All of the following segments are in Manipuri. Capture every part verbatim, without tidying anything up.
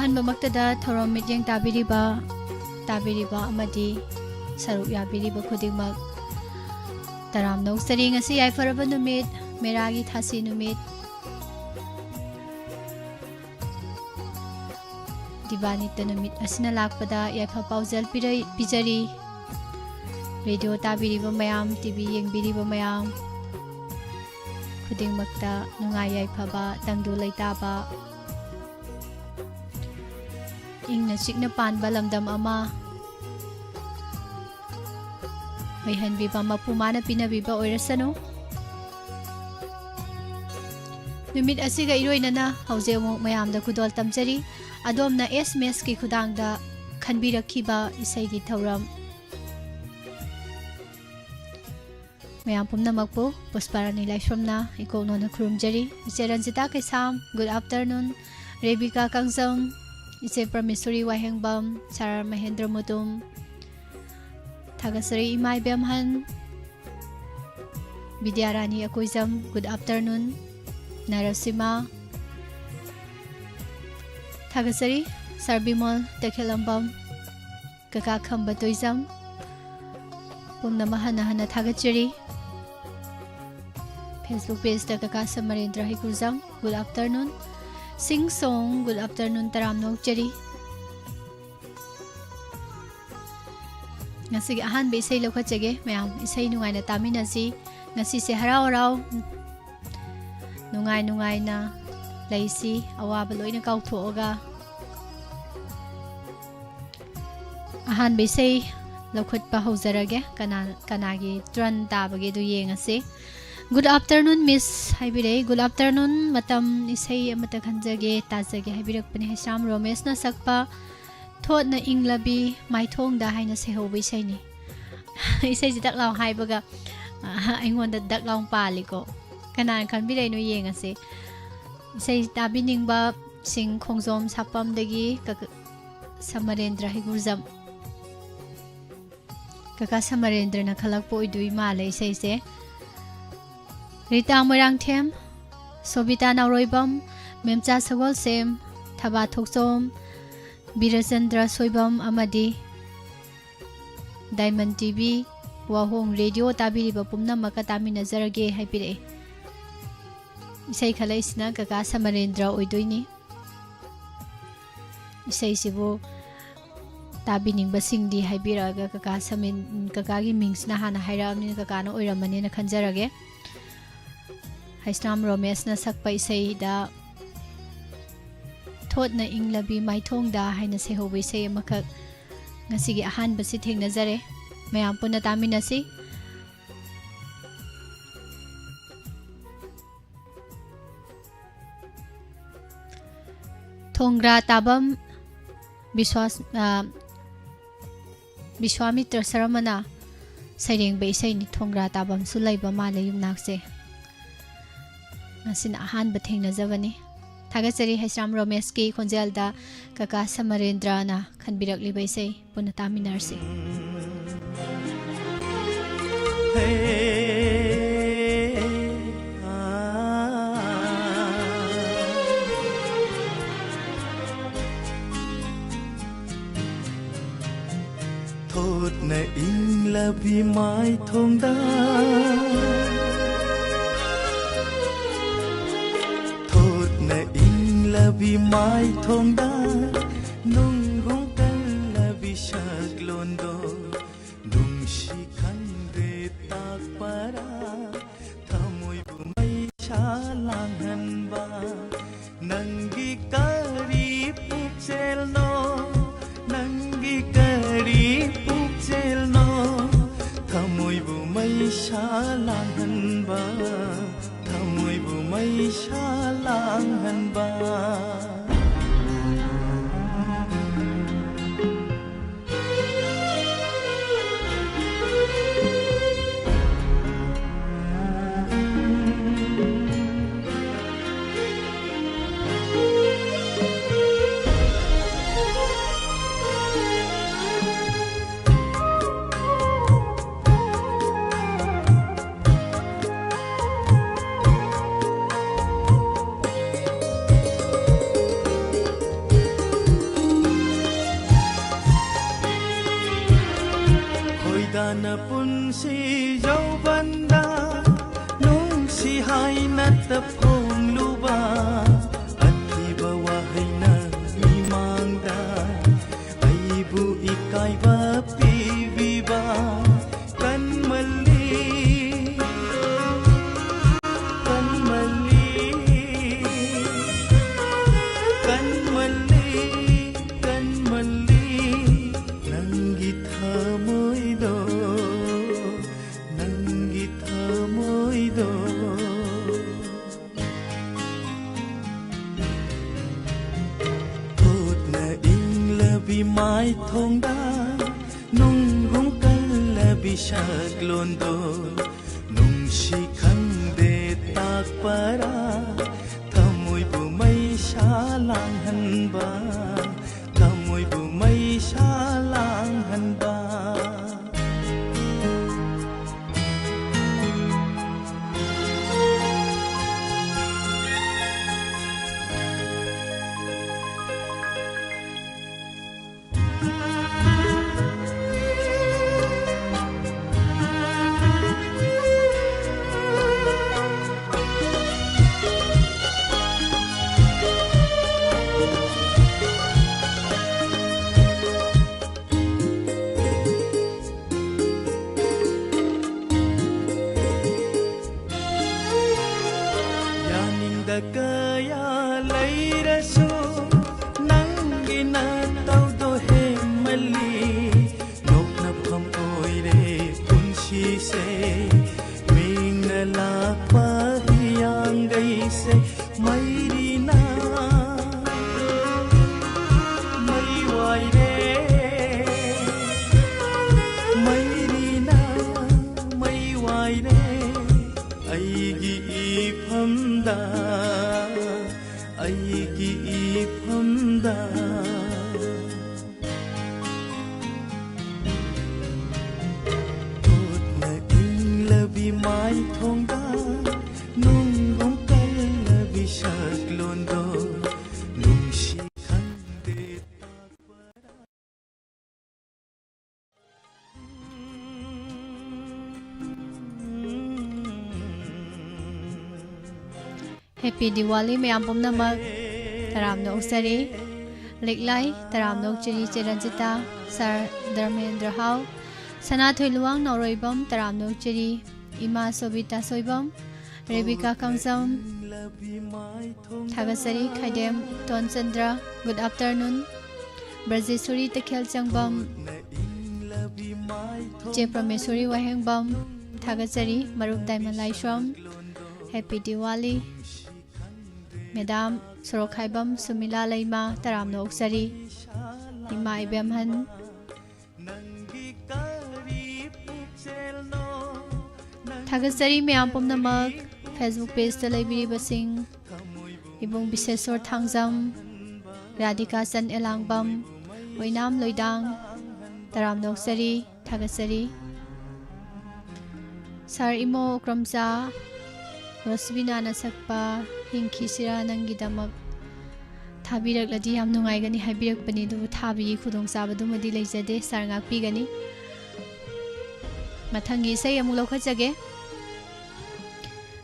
ꯑꯍꯥꯟꯕꯃꯛꯇꯗ ꯊꯧꯔꯝ ꯃꯤꯠꯌꯦꯡ ꯇꯥꯕꯤꯔꯤꯕ, ꯇꯥꯕꯤꯔꯤꯕ ꯑꯃꯗꯤ ꯁꯔꯨꯛ ꯌꯥꯕꯤꯔꯤꯕ ꯈꯨꯗꯤꯡꯃꯛ ꯇꯔꯥꯝꯅ ꯑꯣꯛꯆꯔꯤ꯫ ꯉꯁꯤ ꯌꯥꯏꯐꯔꯕ ꯅꯨꯃꯤꯠ, ꯃꯦꯔꯥꯒꯤ ꯊꯥꯁꯤ ꯅꯨꯃꯤꯠ, ꯗꯤꯕꯥꯅꯤꯠꯇ ꯅꯨꯃꯤꯠ ꯑꯁꯤꯅ ꯂꯥꯛꯄꯗ ꯌꯥꯏꯐ ꯄꯥꯎꯖꯦꯜ ꯄꯤꯔꯩ-, ꯄꯤꯖꯔꯤ꯫ ꯔꯦꯗꯤꯑꯣ ꯇꯥꯕꯤꯔꯤꯕ ꯃꯌꯥꯝ, ꯇꯤ ꯚꯤ ꯌꯦꯡꯕꯤꯔꯤꯕ ꯃꯌꯥꯝ ꯈꯨꯗꯤꯡꯃꯛꯇ ꯅꯨꯡꯉꯥꯏ ꯌꯥꯏꯐꯕ, ꯇꯪꯗꯨ ꯂꯩꯇꯥꯕ, ꯏꯪꯅ ꯆꯤꯛꯅ ꯄꯥꯟꯕ ꯂꯝꯗꯝ ꯑꯃ ꯑꯣꯏꯍꯟꯕꯤꯕ ꯃꯄꯨ ꯃꯥꯅ ꯄꯤꯅꯕꯤꯕ ꯑꯣꯏꯔꯁꯅꯨ꯫ ꯅꯨꯃꯤꯠ ꯑꯁꯤꯒ ꯏꯔꯣꯏꯅꯅ ꯍꯧꯖꯤꯛ ꯑꯃꯨꯛ ꯃꯌꯥꯝꯗ ꯈꯨꯗꯣꯜ ꯇꯝꯖꯔꯤ꯫ ꯑꯗꯣꯝꯅ ꯑꯦꯁ ꯑꯦꯝ ꯑꯦꯁꯀꯤ ꯈꯨꯠꯊꯥꯡꯗ ꯈꯟꯕꯤꯔꯛꯈꯤꯕ ꯏꯁꯩꯒꯤ ꯊꯧꯔꯝ꯫ ꯃꯌꯥꯝ ꯄꯨꯝꯅꯃꯛꯄꯨ ꯄꯨꯁꯄꯥꯔꯥꯅꯤ ꯂꯥꯏꯁ꯭ꯔꯝꯅ ꯏꯀꯣꯛꯅꯣꯟꯅ ꯈꯨꯔꯨꯝꯖꯔꯤ꯫ ꯏꯆꯦ ꯔꯟꯖꯤꯇꯥ ꯀꯩꯁꯥꯝ, good afternoon꯫ ꯔꯦꯕꯤꯀꯥ ꯀꯥꯡꯖꯝ, ꯏꯆꯦ ꯄ꯭ꯔꯃꯦꯁꯣꯔꯤ ꯋꯥꯍꯦꯡꯕꯝ, ꯁꯥꯔ ꯃꯍꯦꯟꯗ꯭ꯔ ꯃꯨꯇꯨꯝ, ꯊꯥꯒꯠꯆꯔꯤ ꯏꯃꯥ ꯏꯕꯦꯝꯍꯟ, ꯕꯤꯗ꯭ꯌꯥꯔꯥꯅꯤ ꯑꯀꯣꯏꯖꯝ, good afternoon꯫ ꯅꯔꯁꯤꯃꯥ, ꯊꯥꯒꯠꯆꯔꯤ ꯁꯥꯔ ꯕꯤꯃꯣꯜ ꯇꯈꯦꯂꯝꯕꯝ, ꯀꯀꯥ ꯈꯝꯕ ꯇꯣꯏꯖꯝ, ꯄꯨꯝꯅꯃꯛ ꯍꯟꯅ ꯍꯟꯅ ꯊꯥꯒꯠꯆꯔꯤ꯫ Facebook pageꯇ ꯀꯀꯥ ꯁꯃꯔꯦꯟꯗ꯭ꯔ ꯍꯩꯀꯨꯖꯝ, good afternoon꯫ Sing Song, good afternoon, ꯇꯔꯥꯝꯅ ꯑꯣꯛꯆꯔꯤ꯫ ꯉꯁꯤꯒꯤ ꯑꯍꯥꯟꯕ ꯏꯁꯩ ꯂꯧꯈꯠꯆꯒꯦ ꯃꯌꯥꯝ, ꯏꯁꯩ ꯅꯨꯡꯉꯥꯏꯅ ꯇꯥꯃꯤꯟꯅꯁꯤ꯫ ꯉꯁꯤꯁꯦ ꯍꯔꯥꯎ ꯍꯔꯥꯎ ꯅꯨꯡꯉꯥꯏ ꯅꯨꯡꯉꯥꯏꯅ ꯂꯩꯁꯤ, ꯑꯋꯥꯕ ꯂꯣꯏꯅ ꯀꯥꯎꯊꯣꯛꯑꯒ꯫ ꯑꯍꯥꯟꯕ ꯏꯁꯩ ꯂꯧꯈꯠꯄ ꯍꯧꯖꯔꯒꯦ꯫ ꯀꯅꯥ, ꯀꯅꯥꯒꯤ turn ꯇꯥꯕꯒꯦ ꯑꯗꯨ ꯌꯦꯡꯉꯁꯤ꯫ Good afternoon, miss ꯍꯥꯏꯕꯤꯔꯛꯏ꯫ Good afternoon, ꯃꯇꯝ ꯏꯁꯩ ꯑꯃꯇ ꯈꯟꯖꯒꯦ, ꯇꯥꯖꯒꯦ ꯍꯥꯏꯕꯤꯔꯛꯄꯅꯤ ꯍꯩꯁꯥꯝ ꯔꯣꯃꯦꯁꯅ ꯁꯛꯄ ꯊꯣꯠꯅ ꯏꯪꯂꯕꯤ ꯃꯥꯏꯊꯣꯡꯗ ꯍꯥꯏꯅ ꯁꯩꯍꯧꯕ ꯏꯁꯩꯅꯤ꯫ ꯏꯁꯩꯁꯤ ꯗꯛ ꯂꯥꯎ ꯍꯥꯏꯕꯒ, ꯑ, ꯑꯩꯉꯣꯟꯗ ꯗꯛ ꯂꯥꯎ ꯄꯥꯜꯂꯤꯀꯣ꯫ ꯀꯅꯥꯅ ꯈꯟꯕꯤꯔꯛꯏꯅꯣ ꯌꯦꯡꯉꯁꯤ꯫ ꯏꯁꯩ ꯇꯥꯕꯤꯅꯤꯡꯕꯁꯤꯡ ꯈꯣꯡꯖꯣꯝ ꯁꯥꯄꯝꯗꯒꯤ ꯀꯀ-, ꯁꯃꯔꯦꯟꯗ꯭ꯔ ꯍꯩꯒꯨꯔꯖꯝ꯫ ꯀꯀꯥ ꯁꯃꯔꯦꯟꯗ꯭ꯔꯅ ꯈꯜꯂꯛꯄ ꯑꯣꯏꯗꯣꯏ ꯃꯥꯜꯂꯦ ꯏꯁꯩꯁꯦ꯫ ꯔꯤꯇꯥ ꯃꯣꯏꯔꯥꯡꯊꯦꯝ, ꯁꯣꯕꯤꯇꯥ ꯅꯥꯎꯔꯣꯏꯕꯝ, ꯃꯦꯝꯆꯥ ꯁꯒꯣꯜꯁꯦꯝ, ꯊꯕꯥ ꯊꯣꯛꯆꯣꯝ, ꯕꯤꯔꯆꯟꯗ꯭ꯔ ꯁꯣꯏꯕꯝ ꯑꯃꯗꯤ ꯗꯥꯏꯃꯟ ꯇꯤ ꯚꯤ ꯋꯥꯍꯣꯡ ꯔꯦꯗꯤꯑꯣ ꯇꯥꯕꯤꯔꯤꯕ ꯄꯨꯝꯅꯃꯛꯀ ꯇꯥꯃꯤꯟꯅꯖꯔꯒꯦ ꯍꯥꯏꯕꯤꯔꯛꯑꯦ꯫ ꯏꯁꯩ ꯈꯜꯂꯛꯏꯁꯤꯅ ꯀꯀꯥ ꯁꯃꯔꯦꯟꯗ꯭ꯔ ꯑꯣꯏꯗꯣꯏꯅꯤ꯫ ꯏꯁꯩꯁꯤꯕꯨ ꯇꯥꯕꯤꯅꯤꯡꯕꯁꯤꯡꯗꯤ ꯍꯥꯏꯕꯤꯔꯛꯑꯒ, ꯀꯀꯥ ꯁꯃꯤꯟ-, ꯀꯀꯥꯒꯤ ꯃꯤꯡꯁꯤꯅ ꯍꯥꯟꯅ ꯍꯥꯏꯔꯛꯑꯕꯅꯤꯅ ꯀꯀꯥꯅ ꯑꯣꯏꯔꯝꯃꯅꯤꯅ ꯈꯟꯖꯔꯒꯦ꯫ ꯍꯩꯁꯅꯥꯝ ꯔꯣꯃꯦꯁꯅ ꯁꯛꯄ ꯏꯁꯩꯗ "ꯊꯣꯠꯅ ꯏꯪꯂꯕꯤ ꯃꯥꯏꯊꯣꯡꯗ" ꯍꯥꯏꯅ ꯁꯩꯍꯧꯕ ꯏꯁꯩ ꯑꯃꯈꯛ ꯉꯁꯤꯒꯤ ꯑꯍꯥꯟꯕꯁꯤ ꯊꯦꯡꯅꯖꯔꯦ꯫ ꯃꯌꯥꯝ ꯄꯨꯟꯅ ꯇꯥꯃꯤꯟꯅꯁꯤ꯫ ꯊꯣꯡꯒ꯭ꯔꯥ ꯇꯥꯕꯝ ꯕꯤꯁ꯭ꯋꯥꯁ-, ꯑ, ꯕꯤꯁ꯭ꯋꯥꯃꯤꯇ꯭ꯔ ꯁꯔꯃꯅ ꯁꯩꯔꯦꯡꯕ ꯏꯁꯩꯅꯤ꯫ ꯊꯣꯡꯒ꯭ꯔꯥ ꯇꯥꯕꯝꯁꯨ ꯂꯩꯕ ꯃꯥꯜꯂꯦ ꯌꯨꯝꯅꯥꯛꯁꯦ꯫ ꯉꯁꯤꯅ ꯑꯍꯥꯟꯕ ꯊꯦꯡꯅꯖꯕꯅꯤ꯫ ꯊꯥꯒꯠꯆꯔꯤ ꯍꯩꯁ꯭ꯔꯥꯝ ꯔꯣꯃꯦꯁꯀꯤ ꯈꯣꯟꯖꯦꯜꯗ ꯀꯀꯥ ꯁꯃꯔꯦꯟꯗ꯭ꯔꯅ ꯈꯟꯕꯤꯔꯛꯂꯤꯕ ꯏꯁꯩ꯫ ꯄꯨꯟꯅ ꯇꯥꯃꯤꯟꯅꯔꯁꯤ꯫ ꯊꯣꯠꯅ ꯏꯪꯂꯕꯤ ꯃꯥꯏꯊꯣꯡꯗ, ꯊꯣꯠꯅ ꯏꯪꯂꯕꯤ ꯃꯥꯏꯊꯣꯡꯗ, ꯅꯨꯡꯒꯨꯝ ꯀꯜꯂꯕꯤ ꯁꯛꯂꯣꯟꯗꯣ, ꯅꯨꯡꯁꯤ ꯈꯪꯗꯦ ꯇꯥꯛꯄꯔꯥ, ꯊꯃꯣꯏꯕꯨ ꯃꯩꯁꯥ ꯂꯥꯡꯍꯟꯕ, ꯅꯪꯒꯤ ꯀꯔꯤ ꯄꯨꯛꯆꯦꯜꯅꯣ, ꯅꯪꯒꯤ ꯀꯔꯤ ꯄꯨꯛꯆꯦꯜꯅꯣ, ꯊꯃꯣꯏꯕꯨ ꯃꯩꯁꯥ ꯂꯥꯡꯍꯟꯕ, ꯊꯃꯣꯏꯕꯨ ꯃꯩꯁꯥ ꯂꯥꯡꯍꯟꯕ꯫ ꯍꯥꯏꯅ ꯐꯣꯡꯂꯨꯕ ꯑꯊꯤꯕ ꯋꯥꯍꯩꯅ ꯃꯤꯃꯥꯡꯗ ꯑꯩꯕꯨ ꯏꯀꯥꯏꯕ ꯄꯤꯕꯤꯕ ꯀꯟꯃꯜꯂꯤ, ꯀꯟꯃꯜꯂꯤ, ꯀꯟꯃꯜꯂꯤ, ꯀꯟꯃꯜꯂꯤ, ꯅꯪꯒꯤ ꯊꯃꯣꯏꯗꯣ, ꯅꯪꯒꯤ ꯊꯃꯣꯏꯗꯣ꯫ ꯊꯣꯠꯅ ꯏꯪꯂꯕꯤ ꯃꯥꯏꯊꯣꯡꯗ ꯅꯨꯡꯒꯨꯝ ꯀꯜꯂꯕꯤ ꯁꯛꯂꯣꯟꯗꯣ ꯅꯨꯡꯁꯤ ꯈꯪꯗꯦ ꯇꯥꯛꯄꯔꯥ? ꯊꯃꯣꯏꯕꯨ ꯃꯩꯁꯥ ꯂꯥꯡꯍꯟꯕ, ꯊꯃꯣꯏꯕꯨ ꯃꯩꯁꯥ ꯂꯥꯡꯍꯟꯕ꯫ ꯌꯥꯅꯤꯡꯗ ꯀꯌꯥ ꯂꯩꯔꯁꯨ ꯅꯪꯒꯤ ꯅꯇꯧꯗꯣ ꯍꯦꯟꯃꯜꯂꯤ꯫ ꯅꯣꯛꯅꯐꯝ ꯑꯣꯏꯔꯦ ꯄꯨꯟꯁꯤꯁꯦ, ꯃꯤꯡꯅ ꯂꯥꯛꯄ ꯍꯤꯌꯥꯡꯒꯩꯁꯦ꯫ ꯃꯩꯔꯤꯅ ꯃꯩ ꯋꯥꯏꯔꯦ, ꯃꯩꯔꯤꯅ ꯃꯩ ꯋꯥꯏꯔꯦ꯫ ꯑꯩꯒꯤ ꯏꯐꯝꯗ, ꯑꯩꯒꯤ ꯏꯐꯝꯗ꯫ ꯊꯣꯠꯅ ꯏꯪꯂꯕꯤ ꯃꯥꯏꯊꯣꯡꯗ ꯅꯨꯡꯒꯨꯝ ꯀꯜꯂꯕꯤ ꯁꯛꯂꯣꯟꯗꯣ ꯅꯨꯡꯁꯤ ꯈꯪꯗꯦ ꯇꯥꯛꯄꯔꯥ? Happy Diwali ꯃꯌꯥꯝ ꯄꯨꯝꯅꯃꯛ꯫ ꯇꯔꯥꯝꯅ ꯑꯣꯛꯆꯔꯤ꯫ ꯂꯤꯛꯂꯥꯏ, ꯇꯔꯥꯝꯅ ꯑꯣꯛꯆꯔꯤ ꯆꯦ ꯔꯟꯖꯤꯇꯥ, ꯁꯥꯔ ꯙꯔꯃꯦꯟꯗ꯭ꯔ ꯍꯥꯎ, ꯁꯅꯥꯊꯣꯏ ꯂꯨꯋꯥꯡ ꯅꯥꯎꯔꯣꯏꯕꯝ, ꯇꯔꯥꯝꯅ ꯑꯣꯛꯆꯔꯤ꯫ ꯏꯃꯥ ꯁꯣꯕꯤꯇꯥ ꯁꯣꯏꯕꯝ, ꯔꯦꯕꯤꯀꯥ ꯀꯥꯡꯖꯝ, ꯊꯥꯒꯠꯆꯔꯤ꯫ ꯈꯥꯏꯗꯦꯝ ꯇꯣꯟꯆꯟꯗ꯭ꯔ, good afternoon꯫ ꯕ꯭ꯔꯖꯦꯁꯣꯔꯤ ꯇꯈꯦꯜ ꯆꯪꯕꯝ, ꯆꯦ ꯄ꯭ꯔꯃꯦꯁꯣꯔꯤ ꯋꯥꯍꯦꯡꯕꯝ, ꯊꯥꯒꯠꯆꯔꯤ꯫ ꯃꯔꯨꯞ ꯗꯥꯏꯃꯟ ꯂꯥꯏꯁ꯭ꯔꯝ, Happy Diwali꯫ ꯃꯦꯗꯥꯝ ꯁꯣꯔꯣꯛꯈꯥꯏꯕꯝ ꯁꯨꯃꯤꯂꯥ ꯂꯩꯃ, ꯇꯔꯥꯝꯅ ꯑꯣꯛꯆꯔꯤ꯫ ꯏꯃꯥ ꯏꯕꯦꯝꯍꯟ, ꯊꯥꯒꯠꯆꯔꯤ ꯃꯌꯥꯝ ꯄꯨꯝꯅꯃꯛ꯫ Facebook pageꯇ ꯂꯩꯕꯤꯔꯤꯕꯁꯤꯡ, ꯏꯕꯨꯡ ꯕꯤꯁꯦꯁꯣꯔ ꯊꯥꯡꯖꯝ, ꯔꯥꯙꯤꯀꯥ ꯆꯟ ꯑꯦꯂꯥꯡꯕꯝ, ꯑꯣꯏꯅꯥꯝ ꯂꯣꯏꯗꯥꯡ, ꯇꯔꯥꯝꯅ ꯑꯣꯛꯆꯔꯤ, ꯊꯥꯒꯠꯆꯔꯤ꯫ ꯁꯥꯔ ꯏꯃꯣ ꯎꯀ꯭ꯔꯝꯆꯥ, ꯔꯣꯁꯕꯤꯅꯥꯅ ꯁꯛꯄ ꯍꯤꯡꯈꯤꯁꯤꯔꯥ ꯅꯪꯒꯤꯗꯃꯛ ꯊꯥꯕꯤꯔꯛꯂꯗꯤ ꯌꯥꯝ ꯅꯨꯡꯉꯥꯏꯒꯅꯤ ꯍꯥꯏꯕꯤꯔꯛꯄꯅꯤ, ꯑꯗꯨꯕꯨ ꯊꯥꯕꯒꯤ ꯈꯨꯗꯣꯡꯆꯥꯕꯗꯨꯃꯗꯤ ꯂꯩꯖꯗꯦ꯫ ꯁꯥꯔ ꯉꯥꯛꯄꯤꯒꯅꯤ꯫ ꯃꯊꯪꯒꯤ ꯏꯁꯩ ꯑꯃꯨꯛ ꯂꯧꯈꯠꯆꯒꯦ꯫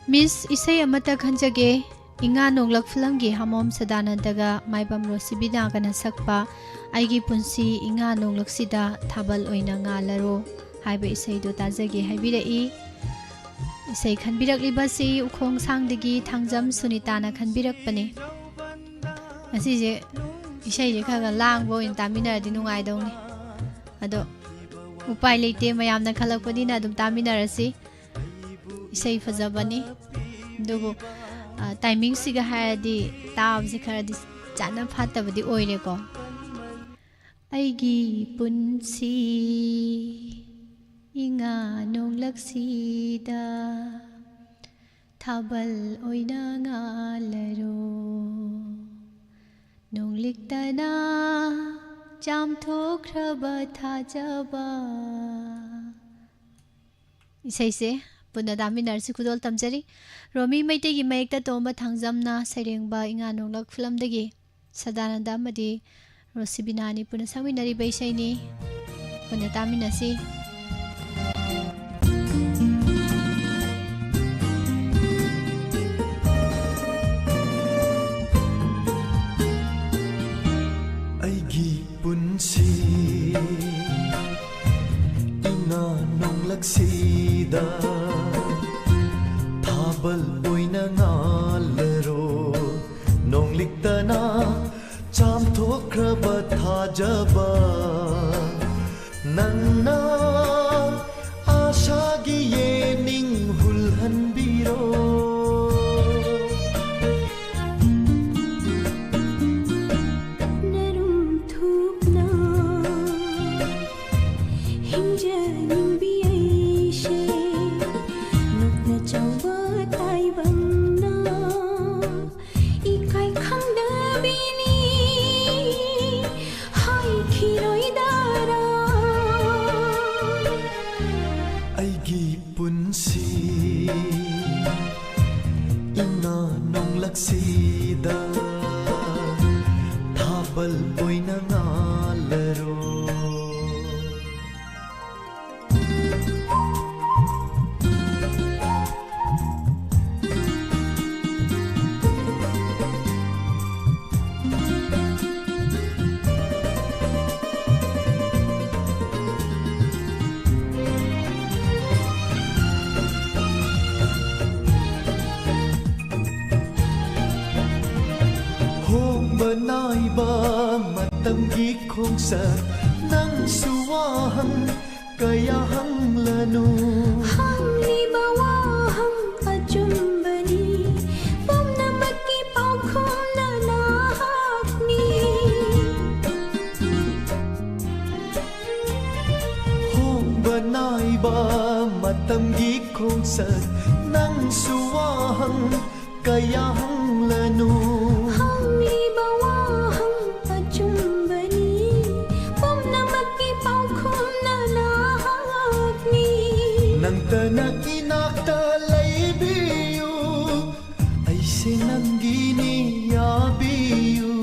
ꯃꯤꯁ, ꯏꯁꯩ ꯑꯃꯠꯇ ꯈꯟꯖꯒꯦ꯫ ꯏꯉꯥ ꯅꯣꯡꯂꯛ ꯐꯤꯂꯝꯒꯤ ꯍꯥꯃꯣꯝ ꯁꯗꯥꯅꯟꯗꯒ ꯃꯥꯏꯕꯝ ꯔꯣꯁꯤꯕꯤꯅꯥꯒꯅ ꯁꯛꯄ ꯑꯩꯒꯤ ꯄꯨꯟꯁꯤ ꯏꯉꯥ ꯅꯣꯡꯂꯛꯁꯤꯗ ꯊꯥꯕꯜ ꯑꯣꯏꯅ ꯉꯥꯜꯂꯔꯣ ꯍꯥꯏꯕ ꯏꯁꯩꯗꯨ ꯇꯥꯖꯒꯦ ꯍꯥꯏꯕꯤꯔꯛꯏ꯫ ꯏꯁꯩ ꯈꯟꯕꯤꯔꯛꯂꯤꯕꯁꯤ ꯎꯈꯣꯡꯁꯥꯡꯗꯒꯤ ꯊꯥꯡꯖꯝ ꯁꯨꯅꯤꯇꯥꯅ ꯈꯟꯕꯤꯔꯛꯄꯅꯤ꯫ ꯉꯁꯤꯁꯦ ꯏꯁꯩꯁꯦ ꯈꯔ ꯈꯔ ꯂꯥꯡꯕ ꯑꯣꯏꯅ ꯇꯥꯃꯤꯟꯅꯔꯗꯤ ꯅꯨꯡꯉꯥꯏꯗꯧꯅꯤ꯫ ꯑꯗꯣ ꯎꯄꯥꯏ ꯂꯩꯇꯦ, ꯃꯌꯥꯝꯅ ꯈꯜꯂꯛꯄꯅꯤꯅ ꯑꯗꯨꯝ ꯇꯥꯃꯤꯟꯅꯔꯁꯤ꯫ ꯏꯁꯩ ꯐꯖꯕꯅꯤ꯫ ꯑꯗꯨꯕꯨ, ꯑ, timingꯁꯤꯒ ꯍꯥꯏꯔꯗꯤ ꯇꯥꯕꯁꯦ ꯈꯔꯗꯤ ꯆꯥꯅ ꯐꯥꯠꯇꯕꯗꯤ ꯑꯣꯏꯔꯦꯀꯣ꯫ ꯑꯩꯒꯤ ꯄꯨꯟꯁꯤ ꯏꯉꯥ ꯅꯣꯡꯂꯛꯁꯤꯗ ꯊꯥꯕꯜ ꯑꯣꯏꯅ ꯉꯥꯜꯂꯔꯣ, ꯅꯣꯡꯂꯤꯛꯇꯅ ꯆꯥꯝꯊꯣꯛꯈ꯭ꯔꯕ ꯊꯥꯖꯕ꯫ ꯏꯁꯩꯁꯦ ꯄꯨꯟꯅ ꯇꯥꯃꯤꯟꯅꯔꯁꯤ꯫ ꯈꯨꯗꯣꯜ ꯇꯝꯖꯔꯤ꯫ ꯔꯣꯃꯤ ꯃꯩꯇꯩꯒꯤ ꯃꯌꯦꯛꯇ ꯇꯣꯝꯕ ꯊꯥꯡꯖꯝꯅ ꯁꯩꯔꯦꯡꯕ ꯏꯉꯥ ꯅꯣꯡꯂꯛ ꯐꯤꯂꯝꯗꯒꯤ ꯁꯗꯥꯅꯟꯗ ꯑꯃꯗꯤ ꯔꯣꯁꯤꯕꯤꯅꯥꯅꯤ ꯄꯨꯟꯅ ꯁꯛꯃꯤꯟꯅꯔꯤꯕ ꯏꯁꯩꯅꯤ꯫ ꯄꯨꯟꯅ ꯇꯥꯃꯤꯟꯅꯁꯤ꯫ ꯐꯖꯕ ꯅꯪꯅ ꯑꯥꯁꯥꯒꯤ ꯌꯦꯅꯤꯡ ꯍꯨꯜꯍꯟꯕꯤꯔꯣ꯫ ꯅꯔꯨꯝ ꯊꯨꯞꯅ ꯍꯤꯡꯖꯅꯤꯡꯕꯤ ꯑꯩꯁꯦ ꯅꯣꯛꯅ ꯆꯥꯎꯕ ꯇꯥꯏꯕꯪꯅ ꯏꯀꯥꯏ ꯈꯪꯗꯕꯤꯅꯤ ꯍꯥꯏꯈꯤꯔꯣꯏꯗꯔꯥ꯫ ꯑꯩꯒꯤ ꯄꯨꯟꯁꯤ ꯏꯉꯥ ꯅꯣꯡꯂꯛꯁꯤꯗ ꯊꯥꯕꯜ ꯑꯣꯏꯅ ꯉꯥꯜꯂꯔꯣ꯫ ꯍꯣꯡꯕ ꯅꯥꯏꯕ ꯃꯇꯝꯒꯤ ꯈꯣꯡꯆꯠ ꯅꯪꯁꯨ ꯋꯥꯍꯪ ꯀꯌꯥ ꯍꯪꯂꯅꯨ꯫ ꯍꯪꯂꯤꯕ ꯋꯥꯍꯪ ꯑꯆꯨꯝꯕꯅꯤ, ꯄꯨꯝꯅꯃꯛꯀꯤ ꯄꯥꯎꯈꯨꯝꯅ ꯅꯍꯥꯛꯅꯤ꯫ ꯍꯣꯡꯕ ꯅꯥꯏꯕ ꯃꯇꯝꯒꯤ ꯈꯣꯡꯆꯠ ꯅꯪꯁꯨ ꯋꯥꯍꯪ ꯀꯌꯥ ꯍꯪꯂꯅꯨ꯫ ꯍꯪꯂꯤꯕ ꯋꯥꯍꯪ ꯑꯆꯨꯝꯕꯅꯤ, ꯄꯨꯝꯅꯃꯛꯀꯤ ꯄꯥꯎꯈꯨꯝꯅ ꯅꯍꯥꯛꯅꯤ꯫ ꯅꯪꯇꯅ ꯏꯅꯥꯛꯇ ꯂꯩꯕꯤꯌꯨ, ꯑꯩꯁꯦ ꯅꯪꯒꯤꯅꯤ ꯌꯥꯕꯤꯌꯨ꯫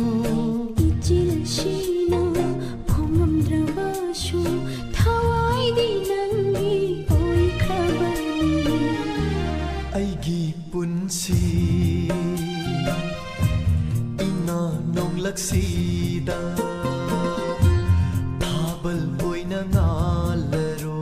ꯏꯆꯤꯜꯁꯤꯅ ꯐꯣꯡꯉꯝꯗ꯭ꯔꯕꯁꯨ ꯊꯋꯥꯏꯗꯤ ꯅꯪꯒꯤ ꯑꯣꯏꯈ꯭ꯔꯕꯅꯤ꯫ ꯑꯩꯒꯤ ꯄꯨꯟꯁꯤ ꯏꯉꯥ ꯅꯣꯡꯂꯛꯁꯤꯗ ꯊꯥꯕꯜ ꯑꯣꯏꯅ ꯉꯥꯜꯂꯔꯣ꯫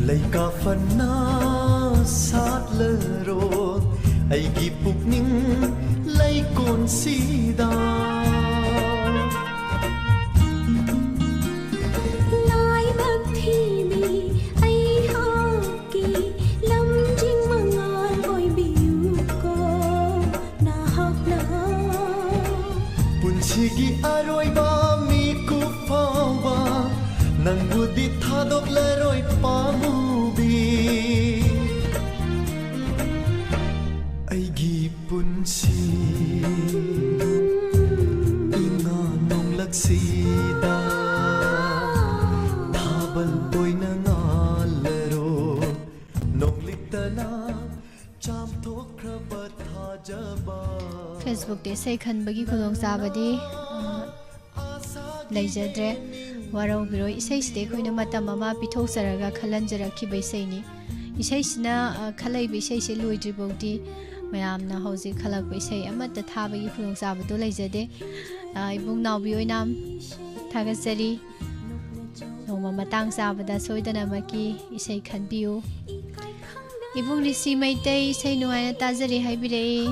ꯂꯩꯀꯥ ꯐꯅ ꯁꯥꯠꯂꯔꯣ ꯑꯩꯒꯤ ꯄꯨꯛꯅꯤꯡ ꯂꯩꯀꯣꯟꯁꯤꯗ꯫ ꯂꯥꯏꯕꯛ ꯊꯤꯕꯤ ꯑꯩꯍꯥꯛꯀꯤ ꯂꯝꯖꯤꯡ ꯃꯉꯥꯜ ꯑꯣꯏꯕꯤꯌꯨꯀꯣ ꯅꯍꯥꯛꯅ꯫ ꯄꯨꯟꯁꯤꯒꯤ ꯑꯔꯣꯏꯕ ꯃꯤꯀꯨꯞ ꯐꯥꯎꯕ ꯅꯪꯕꯨꯗꯤ ꯊꯥꯗꯣꯛꯂꯔꯣꯏ ꯄꯥꯝꯃꯨꯕꯤ꯫ ꯑꯩꯒꯤ ꯄꯨꯟꯁꯤ ꯏꯉꯥ ꯅꯣꯡꯂꯛꯁꯤꯗ ꯊꯥꯕꯜ ꯑꯣꯏꯅ ꯉꯥꯜꯂꯔꯣ ꯅꯣꯡꯂꯤꯛꯇꯅ ꯆꯥꯝꯊꯣꯛꯈ꯭ꯔꯕ ꯊꯥꯖꯕ꯫ ꯐꯦꯁꯕꯨꯛꯇ ꯏꯁꯩ ꯈꯟꯕꯒꯤ ꯈꯨꯗꯣꯡꯆꯥꯕꯗꯤ, ꯑ, ꯂꯩꯖꯗ꯭ꯔꯦ꯫ ꯋꯥꯔꯧꯕꯤꯔꯣꯏ, ꯏꯁꯩꯁꯤꯗꯤ ꯑꯩꯈꯣꯏꯅ ꯃꯇꯝ ꯑꯃ ꯄꯤꯊꯣꯛꯆꯔꯒ ꯈꯜꯍꯟꯖꯔꯛꯈꯤꯕ ꯏꯁꯩꯅꯤ꯫ ꯏꯁꯩꯁꯤꯅ, ꯑ, ꯈꯜꯂꯛꯏꯕ ꯏꯁꯩꯁꯦ ꯂꯣꯏꯗ꯭ꯔꯤꯐꯥꯎꯗꯤ ꯃꯌꯥꯝꯅ ꯍꯧꯖꯤꯛ ꯈꯜꯂꯛꯄ ꯏꯁꯩ ꯑꯃꯠꯇ ꯊꯥꯕꯒꯤ ꯈꯨꯗꯣꯡꯆꯥꯕꯗꯣ ꯂꯩꯖꯗꯦ꯫ ꯑ, ꯏꯕꯨꯡ ꯅꯥꯎꯕꯤ ꯑꯣꯏꯅꯥꯝ, ꯊꯥꯒꯠꯆꯔꯤ꯫ ꯅꯣꯡꯃ ꯃꯇꯥꯡ ꯆꯥꯕꯗ ꯁꯣꯏꯗꯅꯃꯛꯀꯤ ꯏꯁꯩ ꯈꯟꯕꯤꯌꯨ꯫ ꯏꯕꯨꯡ ꯔꯤꯁꯤ ꯃꯩꯇꯩ ꯏꯁꯩ ꯅꯨꯡꯉꯥꯏꯅ ꯇꯥꯖꯔꯤ ꯍꯥꯏꯕꯤꯔꯛꯏ꯫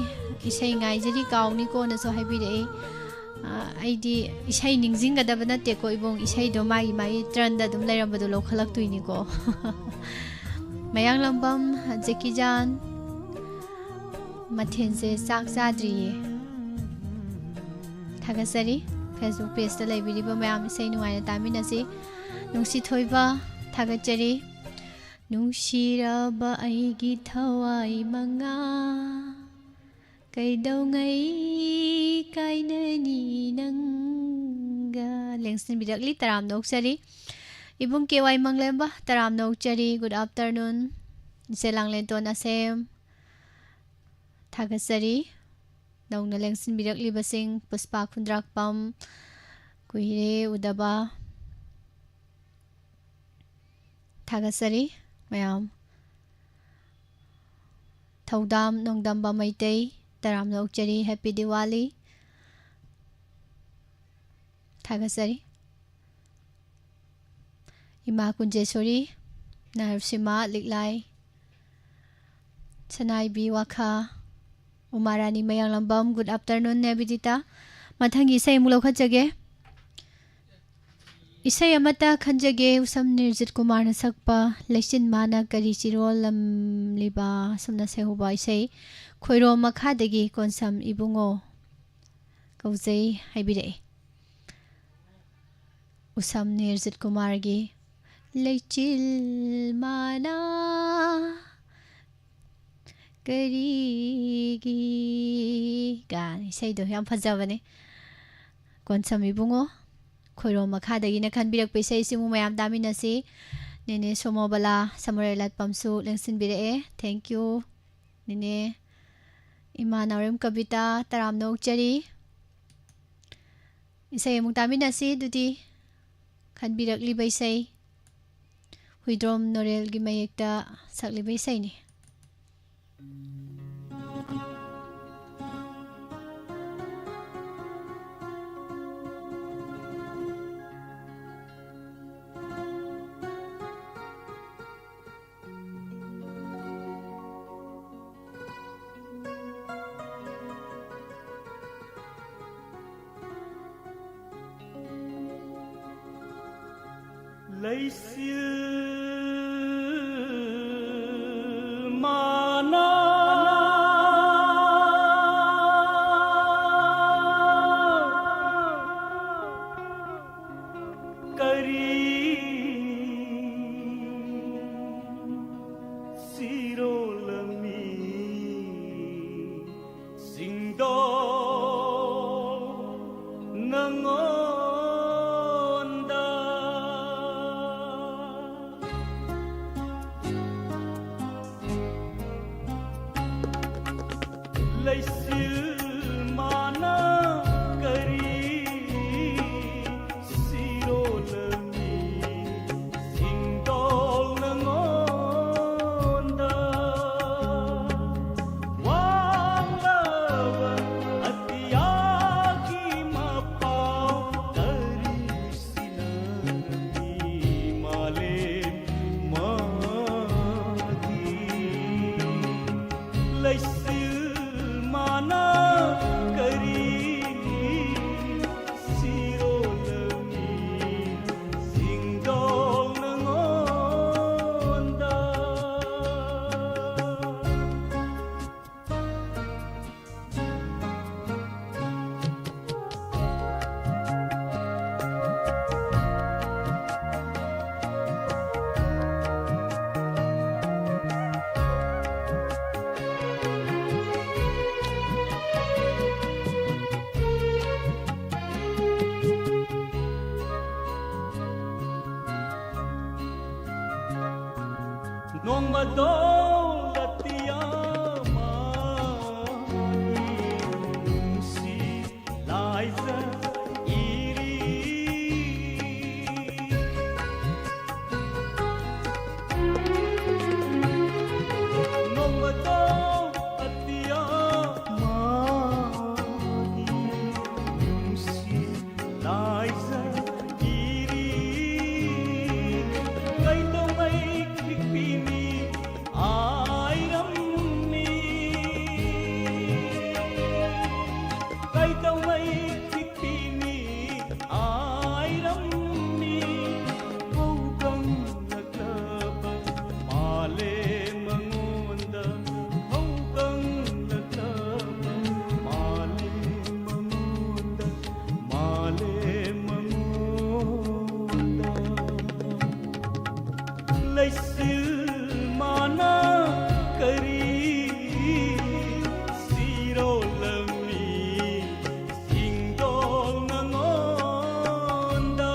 ꯏꯁꯩ ꯉꯥꯏꯖꯔꯤ ꯀꯥꯎꯅꯤꯀꯣꯅꯁꯨ ꯍꯥꯏꯕꯤꯔꯛꯏ꯫ ꯑ, ꯑꯩꯗꯤ ꯏꯁꯩ ꯅꯤꯡꯁꯤꯡꯒꯗꯕ ꯅꯠꯇꯦꯀꯣ ꯏꯕꯨꯡ, ꯏꯁꯩꯗꯣ ꯃꯥꯒꯤ ꯃꯥꯒꯤ ꯇ꯭ꯔꯟꯗ ꯑꯗꯨꯝ ꯂꯩꯔꯝꯕꯗꯣ ꯂꯧꯈꯠꯂꯛꯇꯣꯏꯅꯤꯀꯣ꯫ ꯃꯌꯥꯡꯂꯝꯕꯝ ꯖꯦꯀꯤ ꯖꯥꯟ, ꯃꯊꯦꯜꯁꯦ ꯆꯥꯛ ꯆꯥꯗ꯭ꯔꯤꯌꯦ꯫ ꯊꯥꯒꯠꯆꯔꯤ꯫ ꯐꯦꯁꯕꯨꯛ ꯄꯦꯖꯇ ꯂꯩꯕꯤꯔꯤꯕ ꯃꯌꯥꯝ ꯏꯁꯩ ꯅꯨꯡꯉꯥꯏꯅ ꯇꯥꯃꯤꯟꯅꯁꯤ꯫ ꯅꯨꯡꯁꯤꯊꯣꯏꯕ, ꯊꯥꯒꯠꯆꯔꯤ꯫ ꯅꯨꯡꯁꯤꯔꯕ ꯑꯩꯒꯤ ꯊꯋꯥꯏ ꯃꯉꯥ, ꯀꯩꯗꯧꯉꯩ ꯀꯥꯏꯅꯅꯤ ꯅꯪꯒ? ꯂꯦꯡꯁꯤꯟꯕꯤꯔꯛꯂꯤ, ꯇꯔꯥꯝꯅ ꯑꯣꯛꯆꯔꯤ꯫ ꯏꯕꯨꯡ ꯀꯦ ꯋꯥꯏ ꯃꯪꯂꯦꯝꯕ, ꯇꯔꯥꯝꯅ ꯑꯣꯛꯆꯔꯤ꯫ Good afternoon꯫ ꯏꯆꯦ ꯂꯥꯡꯂꯦꯟꯇꯣꯟ ꯑꯁꯦꯝ, ꯊꯥꯒꯠꯆꯔꯤ꯫ ꯅꯧꯅ ꯂꯦꯡꯁꯤꯟꯕꯤꯔꯛꯂꯤꯕꯁꯤꯡ, ꯄꯨꯁꯄꯥ ꯈꯨꯟꯗ꯭ꯔꯥꯛꯄꯝ, ꯀꯨꯏꯔꯦ ꯎꯗꯕ꯫ ꯊꯥꯒꯠꯆꯔꯤ ꯃꯌꯥꯝ꯫ ꯊꯧꯗꯥꯝ ꯅꯣꯡꯗꯝꯕ ꯃꯩꯇꯩ, ꯇꯔꯥꯝꯅ ꯑꯣꯛꯆꯔꯤ, Happy Diwali꯫ ꯊꯥꯒꯠꯆꯔꯤ꯫ ꯏꯃꯥ ꯀꯨꯟꯖꯦꯁꯣꯔꯤ, ꯅꯔꯁꯤꯃꯥ ꯂꯤꯛꯂꯥꯏ, ꯁꯅꯥꯏꯕꯤ ꯋꯥꯈꯥ, ꯎꯃꯥꯔꯥꯅꯤ ꯃꯌꯥꯡꯂꯝꯕꯝ, good afternoon, ꯅꯦꯕꯤꯗꯤꯇꯥ꯫ ꯃꯊꯪꯒꯤ ꯏꯁꯩ ꯑꯃꯨꯛ ꯂꯧꯈꯠꯆꯒꯦ꯫ ꯏꯁꯩ ꯑꯃꯠꯇ ꯈꯟꯖꯒꯦ, ꯎꯁꯝ ꯅꯤꯔꯖꯤꯠ ꯀꯨꯃꯥꯔꯅ ꯁꯛꯄ ꯂꯩꯆꯤꯟ ꯃꯥꯅ ꯀꯔꯤ ꯆꯤꯔꯣꯜꯂꯝꯂꯤꯕ, ꯑꯁꯨꯝꯅ ꯁꯩꯍꯧꯕ ꯏꯁꯩ ꯈꯣꯏꯔꯣꯝ ꯃꯈꯥꯗꯒꯤ ꯀꯣꯟꯁꯝ ꯏꯕꯨꯡꯉꯣ ꯀꯧꯖꯩ ꯍꯥꯏꯕꯤꯔꯛꯏ꯫ ꯎꯁꯝ ꯅꯤꯔꯖꯤꯠ ꯀꯨꯃꯥꯔꯒꯤ ꯂꯩꯆꯤꯜ ꯃꯥꯅ ꯀꯔꯤꯒꯤ ꯀꯥꯏꯅ ꯏꯁꯩꯗꯣ ꯌꯥꯝ ꯐꯖꯕꯅꯦ꯫ ꯀꯣꯟꯁꯝ ꯏꯕꯨꯡꯉꯣ, ꯈꯣꯏꯔꯣꯝ ꯃꯈꯥꯗꯒꯤꯅ ꯈꯟꯕꯤꯔꯛꯄ ꯏꯁꯩꯁꯤꯃꯨꯛ ꯃꯌꯥꯝ ꯇꯥꯃꯤꯟꯅꯁꯤ꯫ ꯅꯦꯅꯦ ꯁꯣꯃꯣꯕꯂꯥ ꯁꯃꯨꯔꯥꯏ ꯂꯥꯠꯄꯝꯁꯨ ꯂꯦꯡꯁꯤꯟꯕꯤꯔꯛꯑꯦ꯫ Thank you꯫ ꯅꯦꯅꯦ ꯏꯃꯥ ꯅꯥꯎꯔꯦꯝ ꯀꯕꯤꯇꯥ, ꯇꯔꯥꯝꯅ ꯑꯣꯛꯆꯔꯤ꯫ ꯏꯁꯩ ꯑꯃꯨꯛ ꯇꯥꯃꯤꯟꯅꯁꯤ ꯑꯗꯨꯗꯤ꯫ ꯈꯟꯕꯤꯔꯛꯂꯤꯕ ꯏꯁꯩ ꯍꯨꯏꯗ꯭ꯔꯣꯝ ꯅꯣꯔꯦꯜꯒꯤ ꯃꯌꯦꯛꯇ ꯁꯛꯂꯤꯕ ꯏꯁꯩꯅꯤ꯫ ꯂꯩꯆꯤꯜ ꯃꯥꯅ ꯀꯔꯤ ꯆꯤꯔꯣꯜꯂꯝꯃꯤ ꯁꯤꯡꯗꯣ ꯅꯉꯣꯟꯗ꯫ ꯂꯩꯆꯤꯜ ꯃꯥꯅ ꯀꯔꯤ ꯁꯤꯔꯣꯜꯂꯝꯃꯤ ꯁꯤꯡꯗꯣꯜ ꯅꯉꯣꯟꯗ꯫ ꯋꯥꯡꯂꯕ ꯑꯇꯤꯌꯥꯒꯤ ꯃꯄꯥꯎ ꯀꯔꯤ ꯁꯤꯟꯅꯔꯝꯃꯤ ꯃꯥ꯫ ꯅꯣꯡꯃꯗꯣ ꯑꯇꯤꯌꯥ ꯃꯥꯒꯤ ꯅꯨꯡꯁꯤ ꯂꯥꯏꯖ ꯏꯔꯤ꯫ ꯅꯣꯡꯃꯗꯣ ꯑꯇꯤꯌꯥ ꯃꯥꯒꯤ ꯅꯨꯡꯁꯤ ꯂꯥꯏꯖ ꯏꯔꯤ꯫ ꯀꯩꯗꯧꯉꯩ ꯈꯤꯛꯄꯤꯅꯤ ꯑꯥꯏꯔꯝꯃꯤ? ꯀꯩꯗꯧꯉꯩ ꯈꯤꯛꯄꯤꯅꯤ ꯑꯥꯏꯔꯝꯃꯤ? ꯍꯧꯒꯪꯂꯛꯂꯕ ꯃꯥꯂꯦꯝ ꯃꯉꯣꯟꯗ, ꯍꯧꯒꯪꯂꯛꯂꯕ ꯃꯥꯂꯦꯝ ꯃꯉꯣꯟꯗ, ꯃꯥꯂꯦꯝ ꯃꯉꯣꯟꯗ꯫ ꯂꯩꯆꯤꯜ ꯃꯥꯅ ꯀꯔꯤ ꯁꯤꯔꯣꯜꯂꯝꯃꯤ? ꯆꯤꯡꯗꯣꯜ ꯅꯉꯣꯟꯗ꯫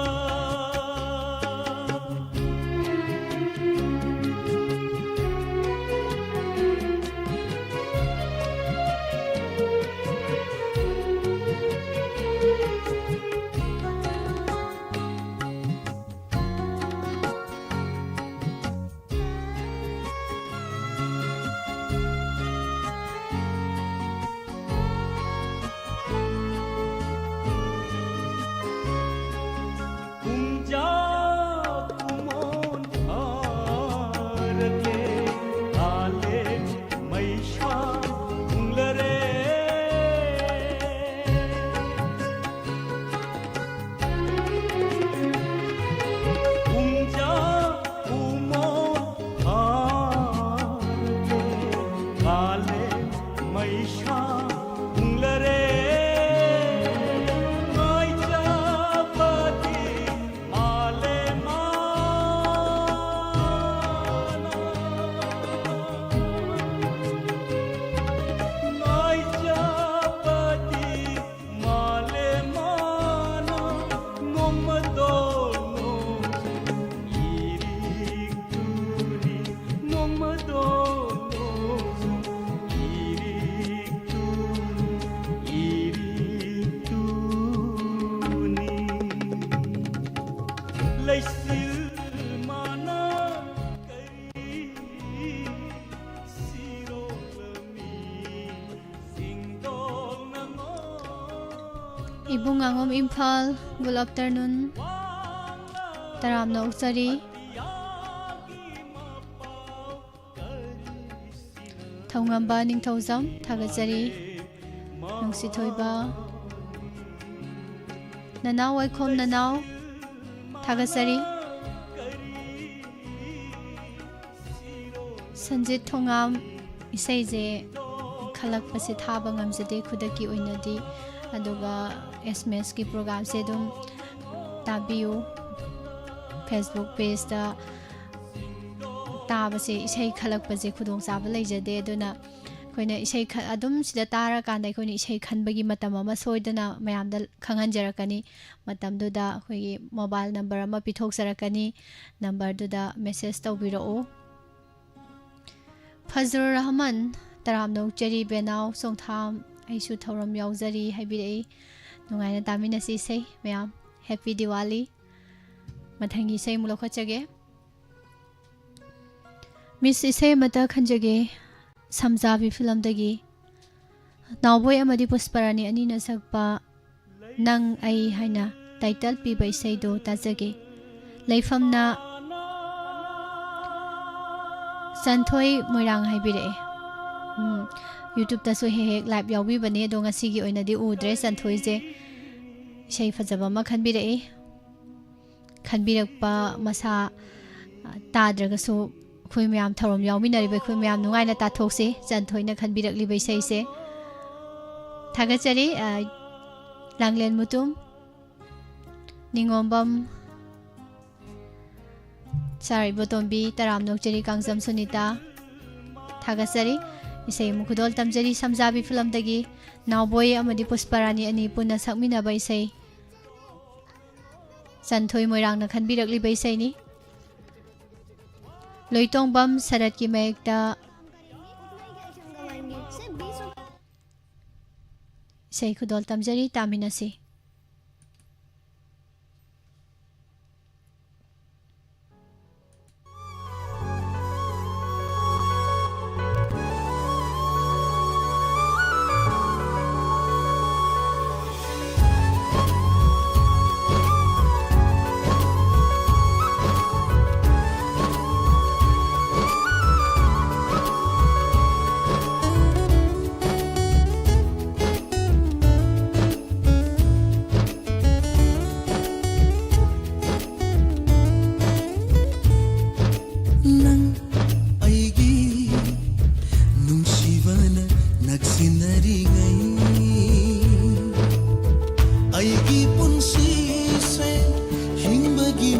ꯂꯩꯆꯤꯜ ꯃꯥꯅ ꯀꯔꯤ ꯁꯤꯔꯣꯜꯂꯝꯃꯤ ꯆꯤꯡꯗꯣꯜ ꯅꯉꯣꯟꯗ ꯏꯕꯨꯡ ꯉꯥꯉꯣꯝ ꯏꯝꯐꯥꯜ, good afternoon꯫ ꯇꯔꯥꯝꯅ ꯑꯣꯛꯆꯔꯤ꯫ ꯊꯧꯉꯝꯕ ꯅꯤꯡꯊꯧꯖꯝ, ꯊꯥꯒꯠꯆꯔꯤ꯫ ꯅꯨꯡꯁꯤꯊꯣꯏꯕ, ꯅꯅꯥꯎ ꯋꯥꯏꯈꯣꯝ ꯅꯅꯥꯎ, ꯊꯥꯒꯠꯆꯔꯤ꯫ ꯁꯟꯖꯤꯠ ꯊꯣꯉꯥꯝ, ꯏꯁꯩꯁꯦ ꯈꯜꯂꯛꯄꯁꯦ ꯊꯥꯕ ꯉꯝꯖꯗꯦ ꯈꯨꯗꯛꯀꯤ ꯑꯣꯏꯅꯗꯤ, ꯑꯗꯨꯒ ꯑꯦꯁ ꯑꯦꯝ ꯑꯦꯁꯀꯤ ꯄ꯭ꯔꯣꯒ꯭ꯔꯥꯝꯁꯦ ꯑꯗꯨꯝ ꯇꯥꯕꯤꯌꯨ꯫ ꯐꯦꯁꯕꯨꯛ ꯄꯦꯖꯇ ꯇꯥꯕꯁꯦ, ꯏꯁꯩ ꯈꯜꯂꯛꯄꯁꯦ ꯈꯨꯗꯣꯡꯆꯥꯕ ꯂꯩꯖꯗꯦ꯫ ꯑꯗꯨꯅ ꯑꯩꯈꯣꯏꯅ ꯏꯁꯩ ꯈ-, ꯑꯗꯨꯝ ꯁꯤꯗ ꯇꯥꯔꯀꯥꯟꯗ ꯑꯩꯈꯣꯏꯅ ꯏꯁꯩ ꯈꯟꯕꯒꯤ ꯃꯇꯝ ꯑꯃ ꯁꯣꯏꯗꯅ ꯃꯌꯥꯝꯗ ꯈꯪꯍꯟꯖꯔꯛꯀꯅꯤ꯫ ꯃꯇꯝꯗꯨꯗ ꯑꯩꯈꯣꯏꯒꯤ ꯃꯣꯕꯥꯏꯜ ꯅꯝꯕꯔ ꯑꯃ ꯄꯤꯊꯣꯛꯆꯔꯛꯀꯅꯤ꯫ ꯅꯝꯕꯔꯗꯨꯗ ꯃꯦꯁꯦꯖ ꯇꯧꯕꯤꯔꯛꯎ꯫ ꯐꯖꯔꯨꯔ ꯔꯍꯃꯟ, ꯇꯔꯥꯝꯅ ꯑꯣꯛꯆꯔꯤ ꯕꯦꯅꯥꯎ ꯆꯣꯡꯊꯥꯝ, ꯑꯩꯁꯨ ꯊꯧꯔꯝ ꯌꯥꯎꯖꯔꯤ ꯍꯥꯏꯕꯤꯔꯛꯏ꯫ ꯅꯨꯡꯉꯥꯏꯅ ꯇꯥꯃꯤꯟꯅꯁꯤ ꯏꯁꯩ ꯃꯌꯥꯝ꯫ ꯍꯦꯄꯤ ꯗꯤꯋꯥꯂꯤ꯫ ꯃꯊꯪꯒꯤ ꯏꯁꯩ ꯑꯃꯨꯛ ꯂꯧꯈꯠꯆꯒꯦ꯫ ꯃꯤꯁ, ꯏꯁꯩ ꯑꯃꯇ ꯈꯟꯖꯒꯦ, ꯁꯝꯖꯥꯕꯤ ꯐꯤꯂꯝꯗꯒꯤ꯫ ꯅꯥꯎꯕꯣꯏ ꯑꯃꯗꯤ ꯄꯨꯁꯄꯔꯥꯅꯤ ꯑꯅꯤꯅ ꯁꯛꯄ ꯅꯪ ꯑꯩ ꯍꯥꯏꯅ ꯇꯥꯏꯇꯜ ꯄꯤꯕ ꯏꯁꯩꯗꯣ ꯇꯥꯖꯒꯦ꯫ ꯂꯩꯐꯝꯅ ꯆꯟꯊꯣꯏ ꯃꯣꯏꯔꯥꯡ ꯍꯥꯏꯕꯤꯔꯛꯑꯦ꯫ ꯎꯝ, ꯌꯨꯇ꯭ꯌꯨꯕꯇꯁꯨ ꯍꯦꯛ ꯍꯦꯛ ꯂꯥꯏꯚ ꯌꯥꯎꯕꯤꯕꯅꯦ, ꯑꯗꯣ ꯉꯁꯤꯒꯤ ꯑꯣꯏꯅꯗꯤ ꯎꯗ꯭ꯔꯦ ꯆꯟꯊꯣꯏꯁꯦ꯫ ꯏꯁꯩ ꯐꯖꯕ ꯑꯃ ꯈꯟꯕꯤꯔꯛꯏ꯫ ꯈꯟꯕꯤꯔꯛꯄ ꯃꯁꯥ, ꯑ, ꯇꯥꯗ꯭ꯔꯒꯁꯨ ꯑꯩꯈꯣꯏ ꯃꯌꯥꯝ ꯊꯧꯔꯝ ꯌꯥꯎꯃꯤꯟꯅꯔꯤꯕ ꯑꯩꯈꯣꯏ ꯃꯌꯥꯝ ꯅꯨꯡꯉꯥꯏꯅ ꯇꯥꯊꯣꯛꯁꯤ ꯆꯟꯊꯣꯏꯅ ꯈꯟꯕꯤꯔꯛꯂꯤꯕ ꯏꯁꯩꯁꯦ꯫ ꯊꯥꯒꯠꯆꯔꯤ, ꯑ, ꯂꯥꯡꯂꯦꯟ ꯃꯨꯇꯨꯝ, ꯅꯤꯉꯣꯝꯕꯝ, ꯁꯥꯔ ꯏꯕꯣꯇꯣꯝꯕꯤ, ꯇꯔꯥꯝꯅ ꯑꯣꯛꯆꯔꯤ ꯀꯥꯡꯖꯝ ꯁꯨꯅꯤꯇꯥ꯫ ꯊꯥꯒꯠꯆꯔꯤ꯫ ꯏꯁꯩ ꯑꯃꯨꯛ ꯈꯨꯗꯣꯜ ꯇꯝꯖꯔꯤ ꯁꯝꯖꯥꯕꯤ ꯐꯤꯂꯝꯗꯒꯤ ꯅꯥꯎꯕꯣꯏ ꯑꯃꯗꯤ ꯄꯨꯁꯄꯔꯥꯅꯤ ꯑꯅꯤ ꯄꯨꯟꯅ ꯁꯛꯃꯤꯟꯅꯕ ꯏꯁꯩ꯫ ꯆꯟꯊꯣꯏ ꯃꯣꯏꯔꯥꯡꯅ ꯈꯟꯕꯤꯔꯛꯂꯤꯕ ꯏꯁꯩꯅꯤ꯫ ꯂꯣꯏꯇꯣꯡꯕꯝ ꯁꯔꯠꯀꯤ ꯃꯌꯦꯛꯇ ꯏꯁꯩ ꯈꯨꯗꯣꯜ ꯇꯝꯖꯔꯤ, ꯇꯥꯃꯤꯟꯅꯁꯤ꯫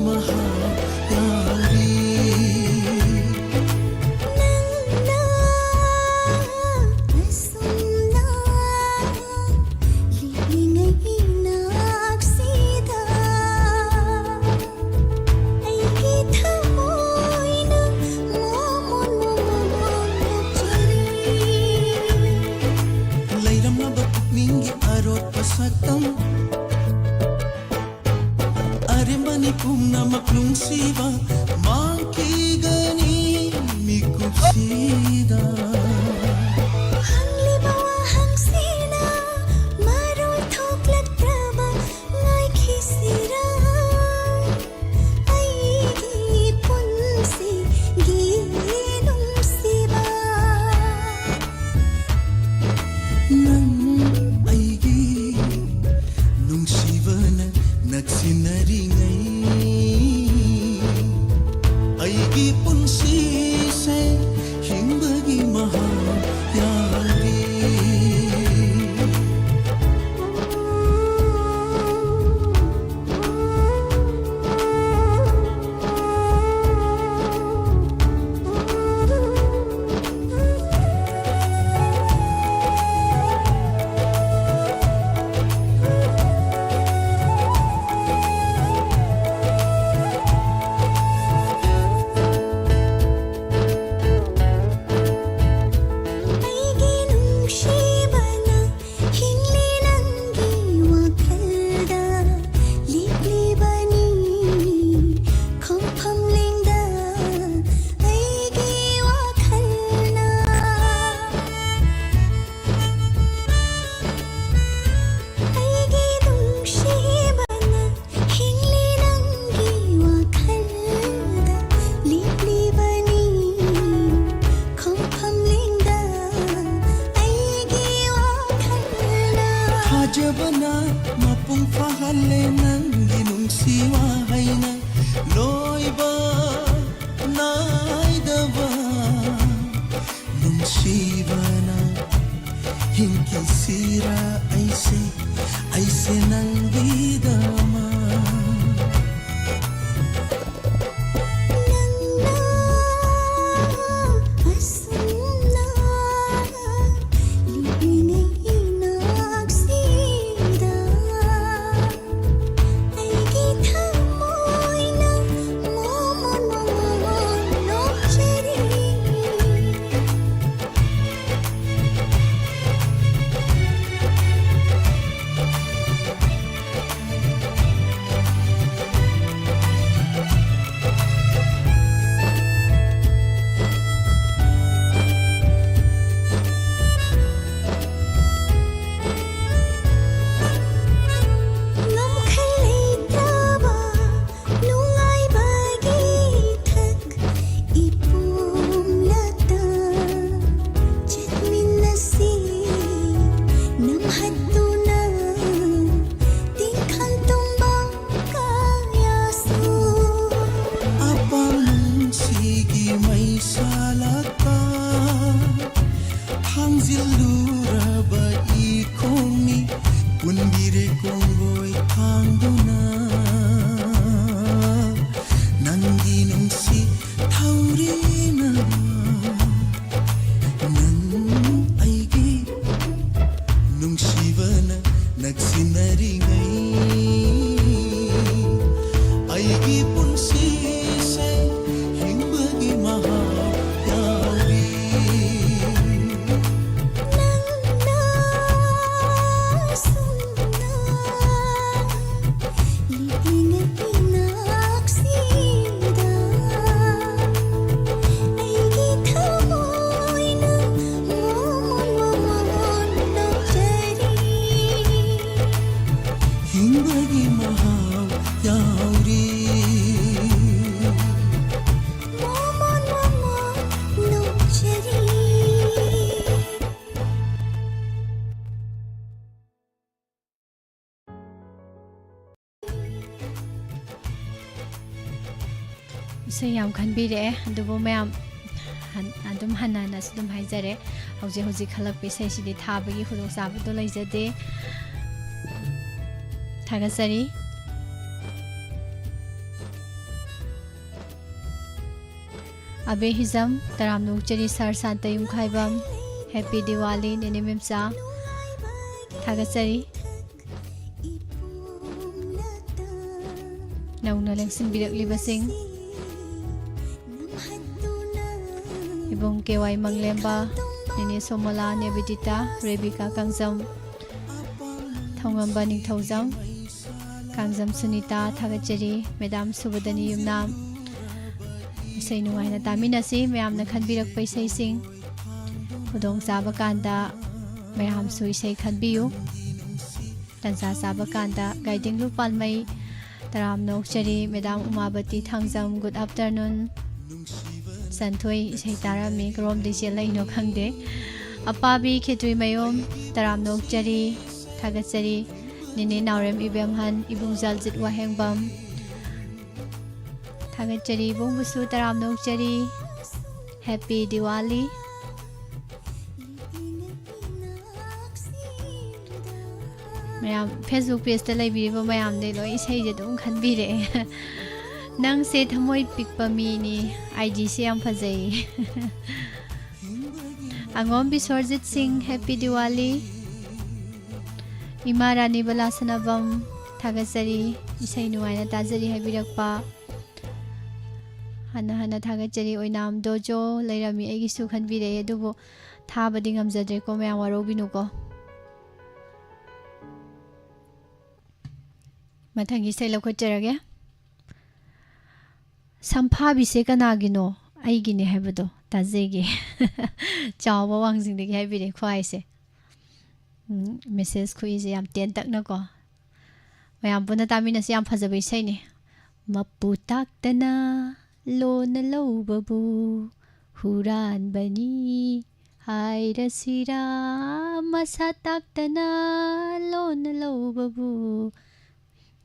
ꯃꯍꯥꯛ ꯌꯥꯎꯔꯤ꯫ ꯅꯪꯅ ꯑꯁꯨꯝꯅ ꯂꯦꯞꯂꯤꯉꯩ ꯏꯅꯥꯛꯁꯤꯗ ꯑꯩꯒꯤ ꯊꯃꯣꯏꯅ ꯃꯣꯃꯣꯟ ꯃꯣꯃꯣꯟ ꯅꯣꯛꯆꯔꯤ꯫ ꯂꯩꯔꯝꯂꯕ ꯄꯨꯛꯅꯤꯡꯒꯤ ꯑꯔꯣꯠꯄ ꯁꯛꯇꯝ ꯑꯔꯦꯝꯕꯅꯤ ꯄꯨꯝꯅꯃꯛ ꯅꯨꯡꯁꯤꯕ ꯃꯥꯡꯈꯤꯒꯅꯤ ꯃꯤꯀꯨꯞꯁꯤꯗ꯫ ꯍꯪꯂꯤꯕ ꯋꯥꯍꯪꯁꯤꯅ ꯃꯔꯣꯜ ꯊꯣꯛꯂꯛꯇ꯭ꯔꯕ ꯉꯥꯏꯈꯤꯁꯤꯔ? ꯑꯩꯒꯤ ꯄꯨꯟꯁꯤꯒꯤ ꯅꯨꯡꯁꯤꯕ꯫ ꯅꯪ ꯑꯩꯒꯤ ꯅꯨꯡꯁꯤꯕꯅ ꯅꯛꯁꯤꯟꯅꯔꯤꯉꯩ ꯑꯩꯒꯤ ꯄꯨꯟꯁꯤꯁꯦ ꯍꯤꯡꯕꯒꯤ ꯃꯍꯥꯎ ꯌꯥꯎꯔꯤ꯫ ꯑꯩꯒꯤ ꯅꯨꯡꯁꯤꯕꯅ ꯍꯤꯡꯂꯤ ꯅꯪꯒꯤ ꯋꯥꯈꯜꯗ ꯂꯦꯞꯂꯤꯕꯅꯤ ꯈꯣꯡꯐꯝ ꯂꯦꯡꯗ ꯑꯩꯒꯤ ꯋꯥꯈꯜꯅ꯫ ꯑꯩꯒꯤ ꯅꯨꯡꯁꯤꯕꯅ ꯍꯤꯡꯂꯤ ꯅꯪꯒꯤ ꯋꯥꯈꯜꯗ ꯂꯦꯞꯂꯤꯕꯅꯤ ꯈꯣꯡꯐꯝ ꯂꯦꯡꯗ ꯑꯩꯒꯤ ꯋꯥꯈꯜꯅ꯫ ꯊꯥꯖꯕꯅ ꯃꯄꯨꯡ ꯐꯥꯍꯜꯂꯦ ꯅꯪꯒꯤ ꯅꯨꯡꯁꯤ ꯋꯥꯍꯩꯅ ꯂꯣꯏꯕ ꯅꯥꯏꯗꯕ ꯅꯨꯡꯁꯤꯕꯅ ꯍꯤꯡꯈꯤꯁꯤꯔ ꯑꯩꯁꯦ, ꯑꯩꯁꯦ ꯅꯪꯒꯤꯗꯃꯛ꯫ ꯄꯨꯟꯁꯤꯁꯦ ꯍꯤꯡꯕꯒꯤ ꯃꯍꯥꯎ ꯌꯥꯎꯔꯤ꯫ ꯅꯪꯅ ꯑꯁꯨꯝꯅ ꯂꯦꯞꯂꯤꯉꯩ ꯏꯅꯥꯛꯁꯤꯗ ꯑꯩꯒꯤ ꯊꯃꯣꯏꯅ ꯃꯣꯃꯣꯟ ꯃꯣꯃꯣꯟ ꯅꯣꯛꯆꯔꯤ꯫ ꯍꯤꯡꯕꯒꯤ ꯃꯍꯥꯎ ꯌꯥꯎꯔꯤ꯫ ꯃꯣꯃꯣꯟ ꯃꯣꯃꯣꯟ ꯅꯣꯛꯆꯔꯤ꯫ ꯏꯁꯩ ꯌꯥꯝ ꯈꯟꯕꯤꯔꯛꯑꯦ, ꯑꯗꯨꯕꯨ ꯃꯌꯥꯝ ꯍꯟ-, ꯑꯗꯨꯝ ꯍꯟꯅ ꯍꯟꯅꯁꯨ ꯑꯗꯨꯝ ꯍꯥꯏꯖꯔꯦ, ꯍꯧꯖꯤꯛ ꯍꯧꯖꯤꯛ ꯈꯜꯂꯛꯄ ꯏꯁꯩꯁꯤꯗꯤ ꯊꯥꯕꯒꯤ ꯈꯨꯗꯣꯡꯆꯥꯕꯗꯣ ꯂꯩꯖꯗꯦ꯫ ꯊꯥꯒꯠꯆꯔꯤ꯫ ꯑꯕꯦ ꯍꯤꯖꯝ, ꯇꯔꯥꯝꯅ ꯑꯣꯛꯆꯔꯤ ꯁꯥꯔ ꯁꯥꯟꯇ ꯌꯨꯝꯈꯥꯏꯕꯝ, ꯍꯦꯄꯤ ꯗꯤꯋꯥꯂꯤ ꯅꯦꯅꯦ ꯃꯦꯝꯆꯥ, ꯊꯥꯒꯠꯆꯔꯤ꯫ ꯅꯧꯅ ꯂꯦꯡꯁꯤꯟꯕꯤꯔꯛꯂꯤꯕꯁꯤꯡ, ꯏꯕꯨꯡ ꯀꯦ ꯋꯥꯏ ꯃꯪꯂꯦꯝꯕ, ꯅꯦꯅꯦ ꯁꯣꯃꯣꯂꯥ, ꯅꯦꯕꯤꯗꯤꯇꯥ, ꯔꯦꯕꯤꯀꯥ ꯀꯥꯡꯖꯝ, ꯊꯧꯉꯝꯕ ꯅꯤꯡꯊꯧꯖꯝ, ꯀꯥꯡꯖꯝ ꯁꯨꯅꯤꯇꯥ, ꯊꯥꯒꯠꯆꯔꯤ꯫ ꯃꯦꯗꯥꯝ ꯁꯨꯕꯗꯅꯤ ꯌꯨꯝꯅꯥꯝ, ꯏꯁꯩ ꯅꯨꯡꯉꯥꯏꯅ ꯇꯥꯃꯤꯟꯅꯁꯤ꯫ ꯃꯌꯥꯝꯅ ꯈꯟꯕꯤꯔꯛꯄ ꯏꯁꯩꯁꯤꯡ, ꯈꯨꯗꯣꯡꯆꯥꯕ ꯀꯥꯟꯗ ꯃꯌꯥꯝꯁꯨ ꯏꯁꯩ ꯈꯟꯕꯤꯌꯨ꯫ ꯇꯟꯖꯥ ꯆꯥꯕ ꯀꯥꯟꯗ ꯒꯥꯏꯗꯤꯡꯂꯨ ꯄꯥꯜꯃꯩ, ꯇꯔꯥꯝꯅ ꯑꯣꯛꯆꯔꯤ꯫ Madam Umabati Thangjam, good afternoon꯫ ꯁꯟꯊꯣꯏ ꯏꯁꯩ ꯇꯥꯔꯝꯃꯤ, ꯀꯔꯣꯝꯗꯩ ꯆꯦꯜꯂꯛꯏꯅꯣ ꯈꯪꯗꯦ꯫ ꯑꯄꯥꯕꯤ ꯈꯦꯇ꯭ꯔꯤꯃꯌꯨꯝ, ꯇꯔꯥꯝꯅ ꯑꯣꯛꯆꯔꯤ, ꯊꯥꯒꯠꯆꯔꯤ꯫ ꯅꯦꯅꯦ ꯅꯥꯎꯔꯦꯝ ꯏꯕꯦꯝꯍꯟ, ꯏꯕꯨꯡ ꯖꯥꯜꯖꯤꯠ ꯋꯥꯍꯦꯡꯕꯝ, ꯊꯥꯒꯠꯆꯔꯤ꯫ ꯏꯕꯨꯡꯕꯨꯁꯨ ꯇꯔꯥꯝꯅ ꯑꯣꯛꯆꯔꯤ꯫ ꯍꯦꯄꯤ ꯗꯤꯋꯥꯂꯤ꯫ ꯃꯌꯥꯝ, Facebook pageꯇ ꯂꯩꯕꯤꯔꯤꯕ ꯃꯌꯥꯝꯗꯤ ꯂꯣꯏ ꯏꯁꯩꯁꯦ ꯑꯗꯨꯝ ꯈꯟꯕꯤꯔꯛꯑꯦ꯫ ꯅꯪꯁꯦ ꯊꯃꯣꯏ ꯄꯤꯛꯄ ꯃꯤꯅꯤ, IGꯁꯦ ꯌꯥꯝ ꯐꯖꯩ꯫ ꯑꯉꯣꯝ ꯕꯤꯁ꯭ꯋꯔꯖꯤꯠ ꯁꯤꯡ, ꯍꯦꯄꯤ ꯗꯤꯋꯥꯂꯤ꯫ ꯏꯃꯥ ꯔꯥꯅꯤ ꯕꯂꯥꯁꯅꯥꯕꯝ, ꯊꯥꯒꯠꯆꯔꯤ, ꯏꯁꯩ ꯅꯨꯡꯉꯥꯏꯅ ꯇꯥꯖꯔꯤ ꯍꯥꯏꯕꯤꯔꯛꯄ꯫ ꯍꯟꯅ ꯍꯟꯅ ꯊꯥꯒꯠꯆꯔꯤ꯫ ꯑꯣꯏꯅꯥꯝ ꯗꯣꯖꯣ ꯂꯩꯔꯝꯃꯤ, ꯑꯩꯒꯤꯁꯨ ꯈꯟꯕꯤꯔꯛꯑꯦ, ꯑꯗꯨꯕꯨ ꯊꯥꯕꯗꯤ ꯉꯝꯖꯗ꯭ꯔꯦꯀꯣ, ꯃꯌꯥꯝ ꯋꯥꯔꯧꯕꯤꯅꯨꯀꯣ꯫ ꯃꯊꯪꯒꯤ ꯏꯁꯩ ꯂꯧꯈꯠꯆꯔꯒꯦ꯫ "ꯁꯝꯐꯥꯕꯤꯁꯦ ꯀꯅꯥꯒꯤꯅꯣ?" "ꯑꯩꯒꯤꯅꯦ" ꯍꯥꯏꯕꯗꯣ ꯇꯥꯖꯩꯒꯦ꯫ ꯆꯥꯎꯕ ꯋꯥꯡꯖꯤꯡꯗꯒꯤ ꯍꯥꯏꯕꯤꯔꯦ ꯈ꯭ꯋꯥꯏꯁꯦ꯫ ꯎꯝ, ꯃꯦꯁꯦꯖ ꯈꯨꯏꯁꯦ ꯌꯥꯝ ꯇꯦꯟꯇꯛꯅꯀꯣ꯫ ꯃꯌꯥꯝ ꯄꯨꯟꯅ ꯇꯥꯃꯤꯟꯅꯁꯤ, ꯌꯥꯝ ꯐꯖꯕ ꯏꯁꯩꯅꯤ꯫ "ꯃꯄꯨ ꯇꯥꯛꯇꯅ ꯂꯣꯟꯅ ꯂꯧꯕꯕꯨ ꯍꯨꯔꯥꯟꯕꯅꯤ ꯍꯥꯏꯔꯁꯤꯔꯥ, ꯃꯁꯥ ꯇꯥꯛꯇꯅ ꯂꯣꯟꯅ ꯂꯧꯕꯕꯨ"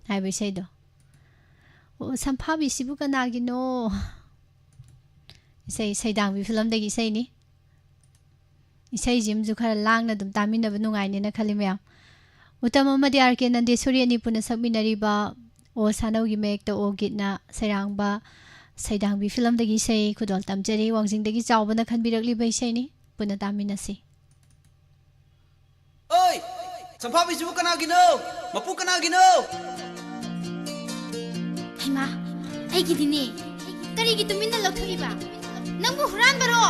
ꯍꯥꯏꯕ ꯏꯁꯩꯗꯣ꯫ "ꯑꯣ, ꯁꯝꯐꯥꯕꯤꯁꯤꯕꯨ ꯀꯅꯥꯒꯤꯅꯣ?" ꯏꯁꯩ, ꯁꯩꯗꯥꯡꯕꯤ ꯐꯤꯂꯝꯗꯒꯤ ꯏꯁꯩꯅꯤ꯫ ꯏꯁꯩꯁꯤꯃꯁꯨ ꯈꯔ ꯂꯥꯡꯅ ꯑꯗꯨꯝ ꯇꯥꯃꯤꯟꯅꯕ ꯅꯨꯡꯉꯥꯏꯅꯦꯅ ꯈꯜꯂꯤ ꯃꯌꯥꯝ꯫ ꯎꯇꯝ ꯑꯃꯗꯤ ꯑꯥꯔ ꯀꯦ ꯅꯟꯗꯦꯁꯣꯔꯤ ꯑꯅꯤ ꯄꯨꯟꯅ ꯁꯛꯃꯤꯟꯅꯔꯤꯕ "ꯑꯣ ꯁꯥꯅꯧꯒꯤ ꯃꯌꯦꯛꯇ ꯑꯣ" ꯒꯤꯠꯅ ꯁꯩꯔꯥꯡꯕ ꯁꯩꯗꯥꯡꯕꯤ ꯐꯤꯂꯝꯗꯒꯤ ꯏꯁꯩ ꯈꯨꯗꯣꯜ ꯇꯝꯖꯔꯤ꯫ ꯋꯥꯡꯖꯤꯡꯗꯒꯤ ꯆꯥꯎꯕꯅ ꯈꯟꯕꯤꯔꯛꯂꯤꯕ ꯏꯁꯩꯅꯤ꯫ ꯄꯨꯟꯅ ꯇꯥꯃꯤꯟꯅꯁꯤ꯫ "ꯑꯣꯏ! ꯁꯝꯐꯥꯕꯤꯁꯤꯕꯨ ꯀꯅꯥꯒꯤꯅꯣ? ꯃꯄꯨ ꯀꯅꯥꯒꯤꯅꯣ?" ꯍꯩꯃꯥ, ꯑꯩꯒꯤꯗꯤꯅꯦ꯫ ꯀꯔꯤꯒꯤ ꯇꯨꯃꯤꯟꯅ ꯂꯧꯊꯣꯛꯏꯕ? ꯅꯪꯕꯨ ꯍꯨꯔꯥꯟꯕꯔꯣ?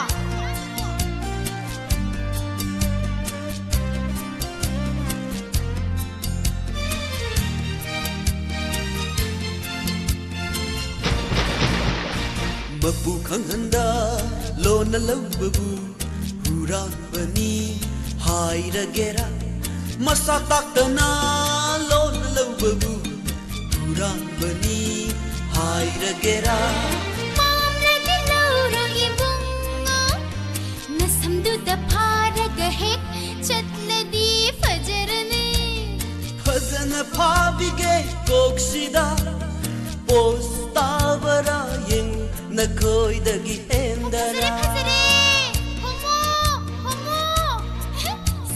ꯃꯄꯨ ꯈꯪꯍꯟꯗ ꯂꯣꯟꯅ ꯂꯧꯕꯕꯨ ꯍꯨꯔꯥꯟꯕꯅꯤ ꯍꯥꯏꯔꯒꯦꯔꯥ? ꯃꯁꯥ ꯇꯥꯛꯇꯅ ꯂꯣꯟꯅ ꯂꯧꯕꯕꯨ ꯍꯨꯔꯥꯟꯕꯅꯤ ꯍꯥꯏꯔꯒꯦꯔꯥ? ꯄꯥꯝꯂꯗꯤ ꯂꯧꯔꯣ ꯏꯕꯨꯡꯉꯣ, ꯅꯁꯝꯗꯨꯗ ꯐꯥꯔꯒ ꯍꯦꯛ ꯆꯠꯂꯗꯤ ꯐꯖꯔꯅꯤ꯫ ꯐꯖꯅ ꯐꯥꯕꯤꯒꯦ ꯀꯣꯛꯁꯤꯗ, ꯄꯣꯁ ꯇꯥꯕꯔꯥ ꯌꯦꯡ ꯅꯈꯣꯏꯗꯒꯤ ꯍꯦꯟꯗꯅ꯫ ꯐꯖꯔꯦ, ꯐꯖꯔꯦ꯫ ꯍꯣꯃꯣ, ꯍꯣꯃꯣ꯫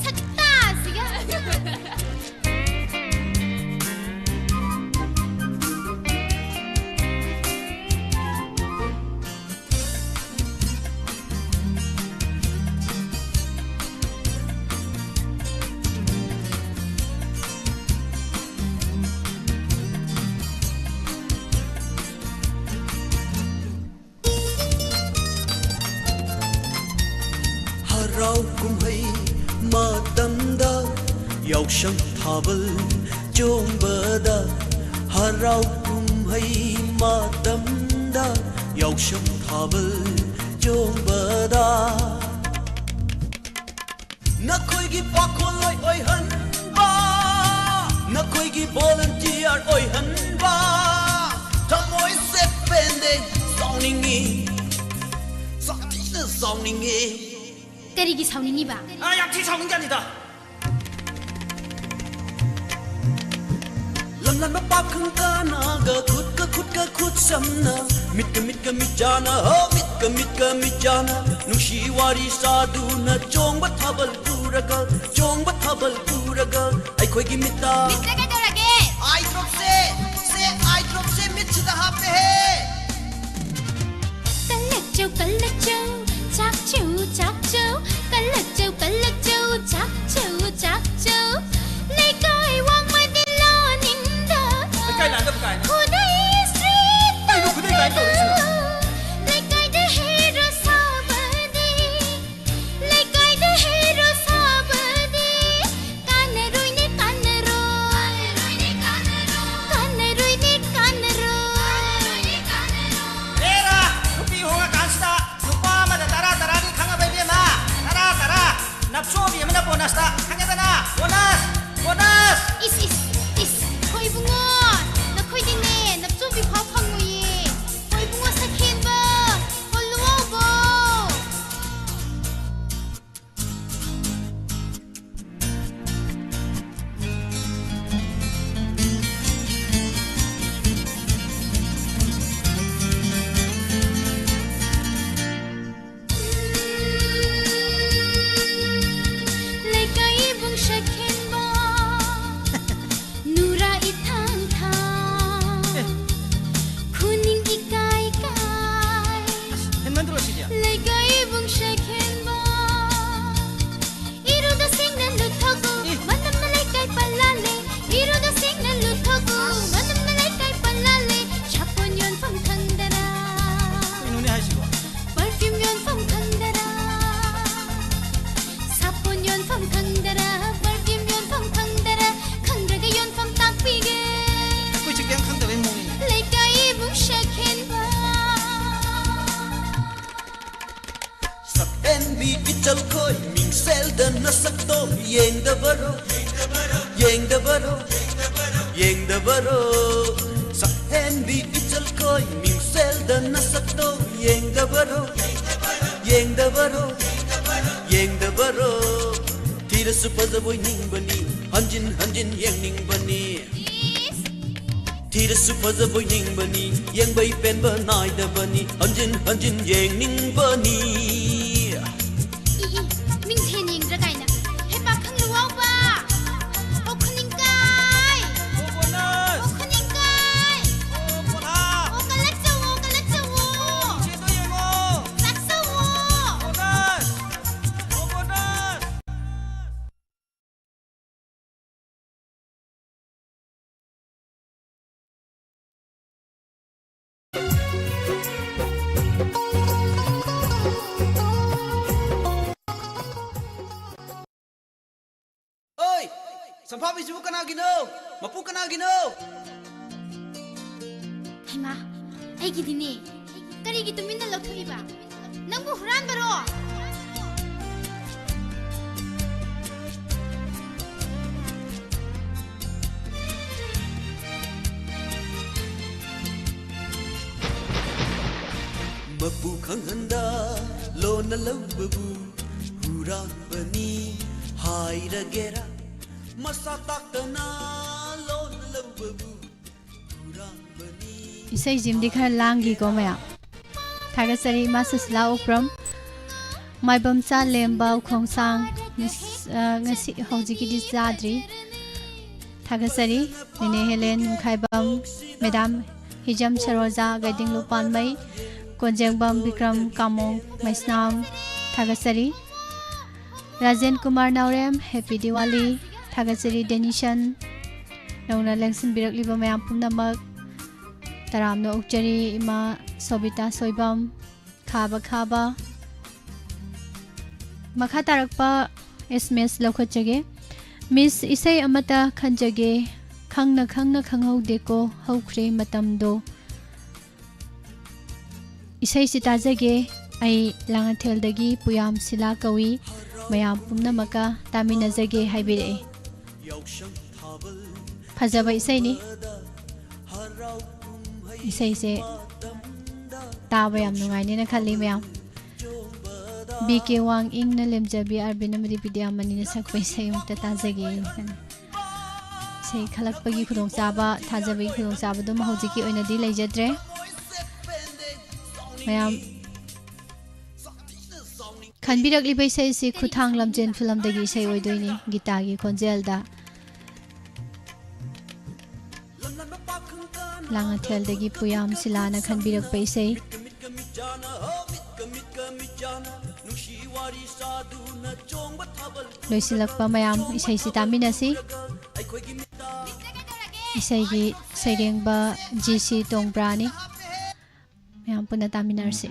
ꯁꯛꯇꯥꯁꯤꯒ꯫ ꯀꯨꯝꯍꯩ ꯃꯇꯝꯗ ꯌꯥꯎꯁꯪ ꯊꯥꯕꯜ ꯆꯣꯡꯕꯗ, ꯍꯔꯥꯎ ꯀꯨꯝꯍꯩ ꯃꯇꯝꯗ ꯌꯥꯎꯁꯪ ꯊꯥꯕꯜ ꯆꯣꯡꯕꯗ, ꯅꯈꯣꯏꯒꯤ ꯄꯥꯈꯣꯜꯂꯣꯏ ꯑꯣꯏꯍꯟꯕ, ꯅꯈꯣꯏꯒꯤ volunteer ꯑꯣꯏꯍꯟꯕ, ꯊꯃꯣꯏꯁꯦ ꯄꯦꯟꯗꯦ, ꯁꯥꯎꯅꯤꯡꯉꯤ, ꯁꯥꯊꯤꯅ ꯁꯥꯎꯅꯤꯡꯉꯤ꯫ ꯀꯔꯤꯒꯤ ꯁꯥꯎꯅꯤꯡꯉꯤꯕ? ꯑꯥ, ꯌꯥꯝ ꯊꯤ ꯁꯥꯎꯅꯤꯡꯖꯥꯠꯅꯤꯗ꯫ ꯂꯝꯂꯥꯟꯕ ꯄꯥꯈꯪ ꯀꯅꯥꯒ ꯈꯨꯠꯀ ꯈꯨꯠꯀ ꯈꯨꯠ ꯁꯝꯅ, ꯃꯤꯠꯀ ꯃꯤꯠꯀ ꯃꯤꯠ ꯆꯥꯅ, ꯍꯣ, ꯃꯤꯠꯀ ꯃꯤꯠꯀ ꯃꯤꯠ ꯆꯥꯅ, ꯅꯨꯡꯁꯤ ꯋꯥꯔꯤ ꯁꯥꯗꯨꯅ ꯆꯣꯡꯕ ꯊꯥꯕꯜ ꯄꯨꯔꯒ, ꯆꯣꯡꯕ ꯊꯥꯕꯜ ꯄꯨꯔꯒ ꯑꯩꯈꯣꯏꯒꯤ ꯃꯤꯠꯇ꯫ ꯃꯤꯠꯇ ꯀꯩꯗꯧꯔꯒꯦ? ꯑꯥꯏ ꯗ꯭ꯔꯣꯞꯁꯦ, ꯁꯦ ꯑꯥꯏ ꯗ꯭ꯔꯣꯞꯁꯦ ꯃꯤꯠꯁꯤꯗ ꯍꯥꯞꯄꯦꯍꯦ꯫ ꯀꯜꯂꯛꯆꯧ, ꯀꯜꯂꯛꯆꯧ, ꯆꯥꯛꯆꯧ, ꯆꯥꯛꯆꯧ, ꯀꯜꯂꯛꯆꯧ, ꯀꯜꯂꯛꯆꯧ, ꯆꯥꯛꯆꯧ, ꯆꯥꯛꯆꯧ꯫ ꯂꯩꯀꯥꯏ ꯋꯥꯡꯃꯗꯤ ꯂꯥꯅꯤꯡꯗ꯫ ꯂꯩꯀꯥꯏ ꯂꯥꯟꯗꯕ ꯀꯥꯏꯅ꯫ ꯈꯨꯗꯩ ꯁ꯭ꯔꯤ ꯀꯩꯅꯣ ꯈꯨꯗꯩ ꯀꯥꯏꯅ ꯇꯧꯔꯛꯏꯁꯤꯅ? ꯂꯩꯀꯥꯏꯗ ꯍꯦꯔꯣ ꯁꯥꯕꯗꯤ, ꯂꯩꯀꯥꯏꯗ ꯍꯦꯔꯣ ꯁꯥꯕꯗꯤ ꯀꯥꯟꯅꯔꯣꯏꯅꯦ, ꯀꯥꯟꯅꯔꯣꯏ꯫ ꯏꯆꯜꯈꯣꯏ ꯃꯤꯡꯁꯦꯜꯗ ꯅꯁꯛꯇꯣ ꯌꯦꯡꯗꯕꯔꯣ? ꯌꯦꯡꯗꯕꯔꯣ? ꯌꯦꯡꯗꯕꯔꯣ? ꯁꯛꯍꯦꯟꯕꯤ ꯏꯆꯜꯈꯣꯏ ꯃꯤꯡꯁꯦꯜꯗ ꯅꯁꯛꯇꯣ ꯌꯦꯡꯗꯕꯔꯣ? ꯌꯦꯡꯗꯕꯔꯣ? ꯌꯦꯡꯗꯕꯔꯣ? ꯊꯤꯔꯁꯨ ꯐꯖꯕꯣꯏ ꯅꯤꯡꯕꯅꯤ, ꯍꯟꯖꯤꯟ ꯍꯟꯖꯤꯟ ꯌꯦꯡꯅꯤꯡꯕꯅꯤ꯫ ꯊꯤꯔꯁꯨ ꯐꯖꯕꯣꯏ ꯅꯤꯡꯕꯅꯤ, ꯌꯦꯡꯕꯩ ꯄꯦꯟꯕ ꯅꯥꯏꯗꯕꯅꯤ, ꯍꯟꯖꯤꯟ ꯍꯟꯖꯤꯟ ꯌꯦꯡꯅꯤꯡꯕꯅꯤ꯫ ꯏ, ꯏ, ꯃꯤꯡꯁꯦꯟ ꯌꯦꯡꯗ꯭ꯔꯥ ꯀꯥꯏꯅ꯫ ꯍꯦ ꯄꯥꯈꯪ ꯂꯨꯋꯥꯎꯕ! ꯑꯣ ꯈꯨꯅꯤꯡꯀꯥꯏ! ꯑꯣ ꯕꯣꯅꯁ! ꯑꯣ ꯈꯨꯅꯤꯡꯀꯥꯏ! ꯑꯣ ꯄꯣꯊꯥ! ꯑꯣ ꯀꯜꯂꯛꯆꯧꯋꯣ, ꯀꯜꯂꯛꯆꯧꯋꯣ! ꯏꯆꯦꯗꯣ ꯌꯦꯡꯉꯣ! ꯆꯥꯛꯆꯧꯋꯣ! ꯕꯣꯅꯁ! ꯑꯣ ꯕꯣꯅꯁ! ꯑꯣꯏ! ꯁꯝꯐꯥꯕꯤꯁꯤꯕꯨ ꯀꯅꯥꯒꯤꯅꯣ? ꯃꯄꯨ ꯀꯅꯥꯒꯤꯅꯣ? ꯍꯩꯃꯥ, ꯑꯩꯒꯤꯗꯤꯅꯦ꯫ ꯀꯔꯤꯒꯤ ꯇꯨꯃꯤꯟꯅ ꯂꯧꯊꯣꯛꯏꯕ? ꯅꯪꯕꯨ ꯍꯨꯔꯥꯟꯕꯔꯣ? ꯃꯄꯨ ꯈꯪꯍꯟꯗ ꯂꯣꯟꯅ ꯂꯧꯕꯕꯨ ꯍꯨꯔꯥꯟꯕꯅꯤ ꯍꯥꯏꯔꯒꯦꯔꯥ? ꯃꯁꯥ ꯇꯥꯛꯇꯅ ꯂꯣꯟꯅ ꯂꯧꯕꯕꯨ ꯍꯨꯔꯥꯟꯕꯅꯤ꯫ ꯏꯁꯩꯁꯤꯃꯗꯤ ꯈꯔ ꯂꯥꯡꯈꯤꯀꯣ ꯃꯌꯥꯝ꯫ ꯊꯥꯒꯠꯆꯔꯤ ꯏꯃꯥ ꯁꯨꯁꯤꯂꯥ ꯎꯄ꯭ꯔꯝ, ꯃꯥꯏꯕꯝꯆꯥ ꯂꯦꯝꯕ ꯎꯈꯣꯡꯁꯥꯡ, ꯉꯁ-, ꯑ, ꯉꯁꯤ ꯍꯧꯖꯤꯛꯀꯤꯗꯤ ꯆꯥꯗ꯭ꯔꯤ꯫ ꯊꯥꯒꯠꯆꯔꯤ ꯅꯤꯅꯦ ꯍꯦꯂꯦꯟ ꯅꯤꯡꯈꯥꯏꯕꯝ, ꯃꯦꯗꯥꯝ ꯍꯤꯖꯝ ꯁꯔꯣꯖꯥ, ꯒꯥꯏꯗꯤꯡꯂꯨ ꯄꯥꯟꯃꯩ, ꯀꯣꯟꯖꯦꯡꯕꯝ ꯕꯤꯀ꯭ꯔꯝ, ꯀꯥꯃꯣꯡ ꯃꯩꯁꯅꯥꯝ, ꯊꯥꯒꯠꯆꯔꯤ꯫ ꯔꯥꯖꯦꯟ ꯀꯨꯃꯥꯔ ꯅꯥꯎꯔꯦꯝ, ꯍꯦꯄꯤ ꯗꯤꯋꯥꯂꯤ꯫ ꯊꯥꯒꯠꯆꯔꯤ ꯗꯦꯅꯤꯁꯟ, ꯅꯧꯅ ꯂꯦꯡꯁꯤꯟꯕꯤꯔꯛꯂꯤꯕ ꯃꯌꯥꯝ ꯄꯨꯝꯅꯃꯛ꯫ ꯇꯔꯥꯝꯅ ꯑꯣꯛꯆꯔꯤ ꯏꯃꯥ ꯁꯣꯕꯤꯇꯥ ꯁꯣꯏꯕꯝ, ꯈꯥꯕ ꯈꯥꯕ꯫ ꯃꯈꯥ ꯇꯥꯔꯛꯄ ꯑꯦꯁ ꯑꯦꯝ ꯑꯦꯁ ꯂꯧꯈꯠꯆꯒꯦ꯫ ꯃꯤꯁ, ꯏꯁꯩ ꯑꯃꯠꯇ ꯈꯟꯖꯒꯦ꯫ ꯈꯪꯅ ꯈꯪꯅ ꯈꯪꯍꯧꯗꯦꯀꯣ, ꯍꯧꯈ꯭ꯔꯦ ꯃꯇꯝꯗꯣ꯫ ꯏꯁꯩꯁꯤ ꯇꯥꯖꯒꯦ꯫ ꯑꯩ ꯂꯥꯡꯉꯊꯦꯜꯗꯒꯤ ꯄꯨꯌꯥꯝ ꯁꯤꯂꯥ ꯀꯧꯏ꯫ ꯃꯌꯥꯝ ꯄꯨꯝꯅꯃꯛꯀ ꯇꯥꯃꯤꯟꯅꯖꯒꯦ ꯍꯥꯏꯕꯤꯔꯛꯏ꯫ ꯐꯖꯕ ꯏꯁꯩꯅꯤ꯫ ꯏꯁꯩꯁꯦ ꯇꯥꯕ ꯌꯥꯝ ꯅꯨꯡꯉꯥꯏꯅꯦꯅ ꯈꯜꯂꯤ ꯃꯌꯥꯝ꯫ ꯕꯤ ꯀꯦ ꯋꯥꯡ ꯏꯪꯅ ꯂꯦꯝꯖꯕꯤ ꯑꯥꯔꯕꯤꯟ ꯑꯃꯗꯤ ꯕꯤꯗ꯭ꯌꯥꯃꯅꯤꯅ ꯁꯛꯄ ꯏꯁꯩ ꯑꯃꯨꯛꯇ ꯇꯥꯖꯒꯦ꯫ ꯏꯁꯩ ꯈꯜꯂꯛꯄꯒꯤ ꯈꯨꯗꯣꯡꯆꯥꯕ, ꯊꯥꯖꯕꯒꯤ ꯈꯨꯗꯣꯡꯆꯥꯕꯗꯨꯃ ꯍꯧꯖꯤꯛꯀꯤ ꯑꯣꯏꯅꯗꯤ ꯂꯩꯖꯗ꯭ꯔꯦ꯫ ꯃꯌꯥꯝ ꯈꯟꯕꯤꯔꯛꯂꯤꯕ ꯏꯁꯩꯁꯤ ꯈꯨꯊꯥꯡ ꯂꯝꯖꯦꯟ ꯐꯤꯂꯝꯗꯒꯤ ꯏꯁꯩ ꯑꯣꯏꯗꯣꯏꯅꯤ, ꯒꯤꯇꯥꯒꯤ ꯈꯣꯟꯖꯦꯜꯗ꯫ ꯂꯥꯡꯉꯊꯦꯜꯗꯒꯤ ꯄꯨꯌꯥꯝ ꯁꯤꯂꯥꯅ ꯈꯟꯕꯤꯔꯛꯄ ꯏꯁꯩ꯫ ꯂꯣꯏꯁꯤꯜꯂꯛꯄ ꯃꯌꯥꯝ ꯏꯁꯩꯁꯤ ꯇꯥꯃꯤꯟꯅꯁꯤ꯫ ꯏꯁꯩꯒꯤ ꯁꯩꯔꯦꯡꯕ ꯖꯤ ꯁꯤ ꯇꯣꯡꯕ꯭ꯔꯥꯅꯤ꯫ ꯃꯌꯥꯝ ꯄꯨꯟꯅ ꯇꯥꯃꯤꯟꯅꯔꯁꯤ꯫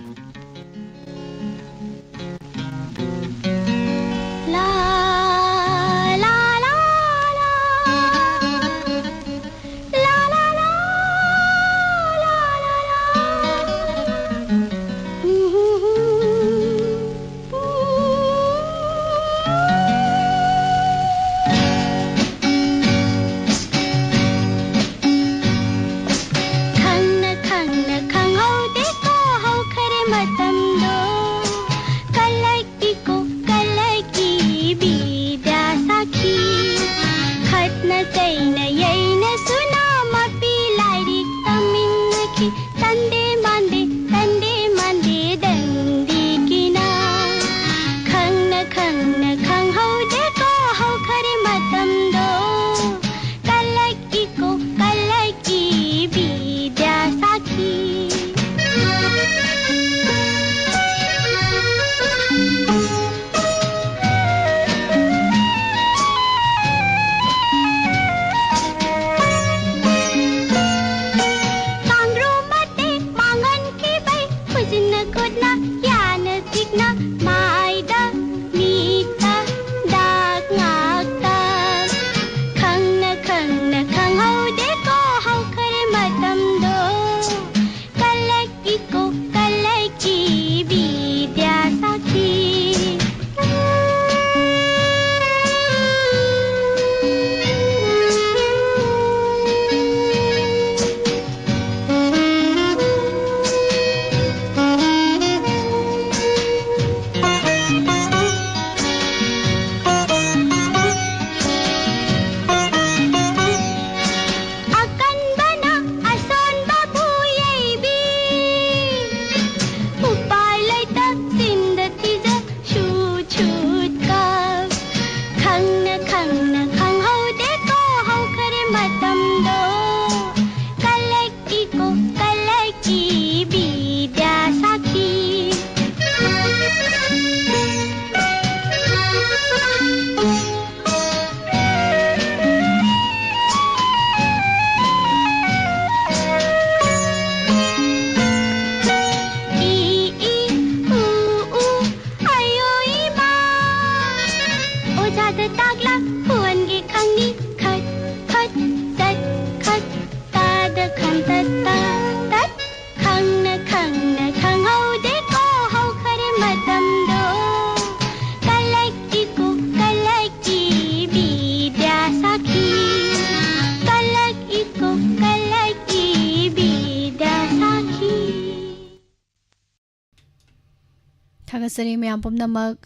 ꯊꯥꯒꯠꯆꯔꯤ ꯃꯌꯥꯝ ꯄꯨꯝꯅꯃꯛ꯫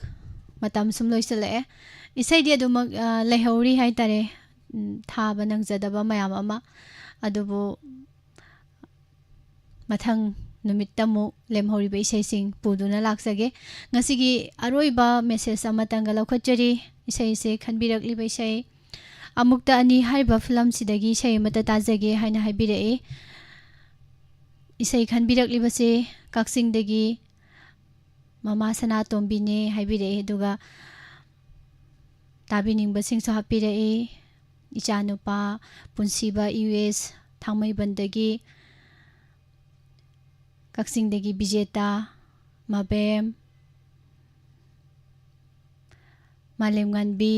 ꯃꯇꯝ ꯁꯨꯝ ꯂꯣꯏꯁꯤꯜꯂꯛꯑꯦ꯫ ꯏꯁꯩꯗꯤ ꯑꯗꯨꯃꯛ, ꯑ, ꯂꯩꯍꯧꯔꯤ ꯍꯥꯏꯇꯥꯔꯦ꯫ ꯎꯝ, ꯊꯥꯕ ꯅꯪꯖꯗꯕ ꯃꯌꯥꯝ ꯑꯃ꯫ ꯑꯗꯨꯕꯨ ꯃꯊꯪ ꯅꯨꯃꯤꯠꯇ ꯑꯃꯨꯛ ꯂꯦꯝꯍꯧꯔꯤꯕ ꯏꯁꯩꯁꯤꯡ ꯄꯨꯗꯨꯅ ꯂꯥꯛꯆꯒꯦ꯫ ꯉꯁꯤꯒꯤ ꯑꯔꯣꯏꯕ message ꯑꯃꯇꯪꯒ ꯂꯧꯈꯠꯆꯔꯤ꯫ ꯏꯁꯩꯁꯦ ꯈꯟꯕꯤꯔꯛꯂꯤꯕ ꯏꯁꯩ ꯑꯃꯨꯛꯇ ꯑꯅꯤ ꯍꯥꯏꯔꯤꯕ ꯐꯤꯂꯝꯁꯤꯗꯒꯤ ꯏꯁꯩ ꯑꯃꯠꯇ ꯇꯥꯖꯒꯦ ꯍꯥꯏꯅ ꯍꯥꯏꯕꯤꯔꯛꯏ꯫ ꯏꯁꯩ ꯈꯟꯕꯤꯔꯛꯂꯤꯕꯁꯦ ꯀꯛꯆꯤꯡꯗꯒꯤ ꯃꯃꯥ ꯁꯅꯥꯇꯣꯝꯕꯤꯅꯦ ꯍꯥꯏꯕꯤꯔꯛꯏ꯫ ꯑꯗꯨꯒ ꯇꯥꯕꯤꯅꯤꯡꯕꯁꯤꯡꯁꯨ ꯍꯥꯞꯄꯤꯔꯛꯏ꯫ ꯏꯆꯥꯅꯨꯄꯥ ꯄꯨꯟꯁꯤꯕ ꯌꯨ ꯑꯦꯁ ꯊꯥꯡꯃꯩꯕꯟꯗꯒꯤ, ꯀꯛꯆꯤꯡꯗꯒꯤ ꯕꯤꯖꯦꯇꯥ, ꯃꯕꯦꯝ, ꯃꯥꯂꯦꯝꯉꯥꯟꯕꯤ,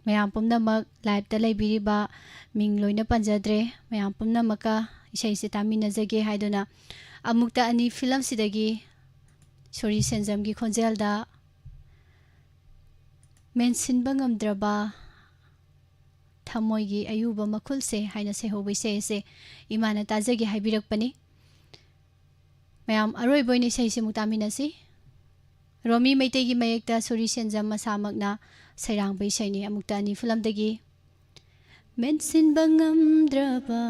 ꯃꯌꯥꯝ ꯄꯨꯝꯅꯃꯛ live ꯇ ꯂꯩꯕꯤꯔꯤꯕ, ꯃꯤꯡ ꯂꯣꯏꯅ ꯄꯟꯖꯗ꯭ꯔꯦ, ꯃꯌꯥꯝ ꯄꯨꯝꯅꯃꯛꯀ ꯏꯁꯩꯁꯦ ꯇꯥꯃꯤꯟꯅꯖꯒꯦ ꯍꯥꯏꯗꯨꯅ ꯑꯃꯨꯛꯇ ꯑꯅꯤ ꯐꯤꯂꯝꯁꯤꯗꯒꯤ ꯁꯣꯔꯤ ꯁꯦꯟꯖꯝꯒꯤ ꯈꯣꯟꯖꯦꯜꯗ ꯃꯦꯟꯁꯤꯟꯕ ꯉꯝꯗ꯭ꯔꯕ ꯊꯃꯣꯏꯒꯤ ꯑꯌꯨꯕ ꯃꯈꯨꯜꯁꯦ ꯍꯥꯏꯅ ꯁꯩꯍꯧꯕ ꯏꯁꯩ ꯑꯁꯦ ꯏꯃꯥꯅ ꯇꯥꯖꯒꯦ ꯍꯥꯏꯕꯤꯔꯛꯄꯅꯤ꯫ ꯃꯌꯥꯝ ꯑꯔꯣꯏꯕ ꯑꯣꯏꯅ ꯏꯁꯩꯁꯤ ꯑꯃꯨꯛ ꯇꯥꯃꯤꯟꯅꯁꯤ꯫ ꯔꯣꯃꯤ ꯃꯩꯇꯩꯒꯤ ꯃꯌꯦꯛꯇ ꯁꯣꯔꯤ ꯁꯦꯟꯖꯝ ꯃꯁꯥꯃꯛꯅ ꯁꯩꯔꯥꯡꯕ ꯏꯁꯩꯅꯤ꯫ ꯑꯃꯨꯛꯇ ꯑꯅꯤ ꯐꯤꯂꯝꯗꯒꯤ꯫ ꯃꯦꯟꯁꯤꯟꯕ ꯉꯝꯗ꯭ꯔꯕ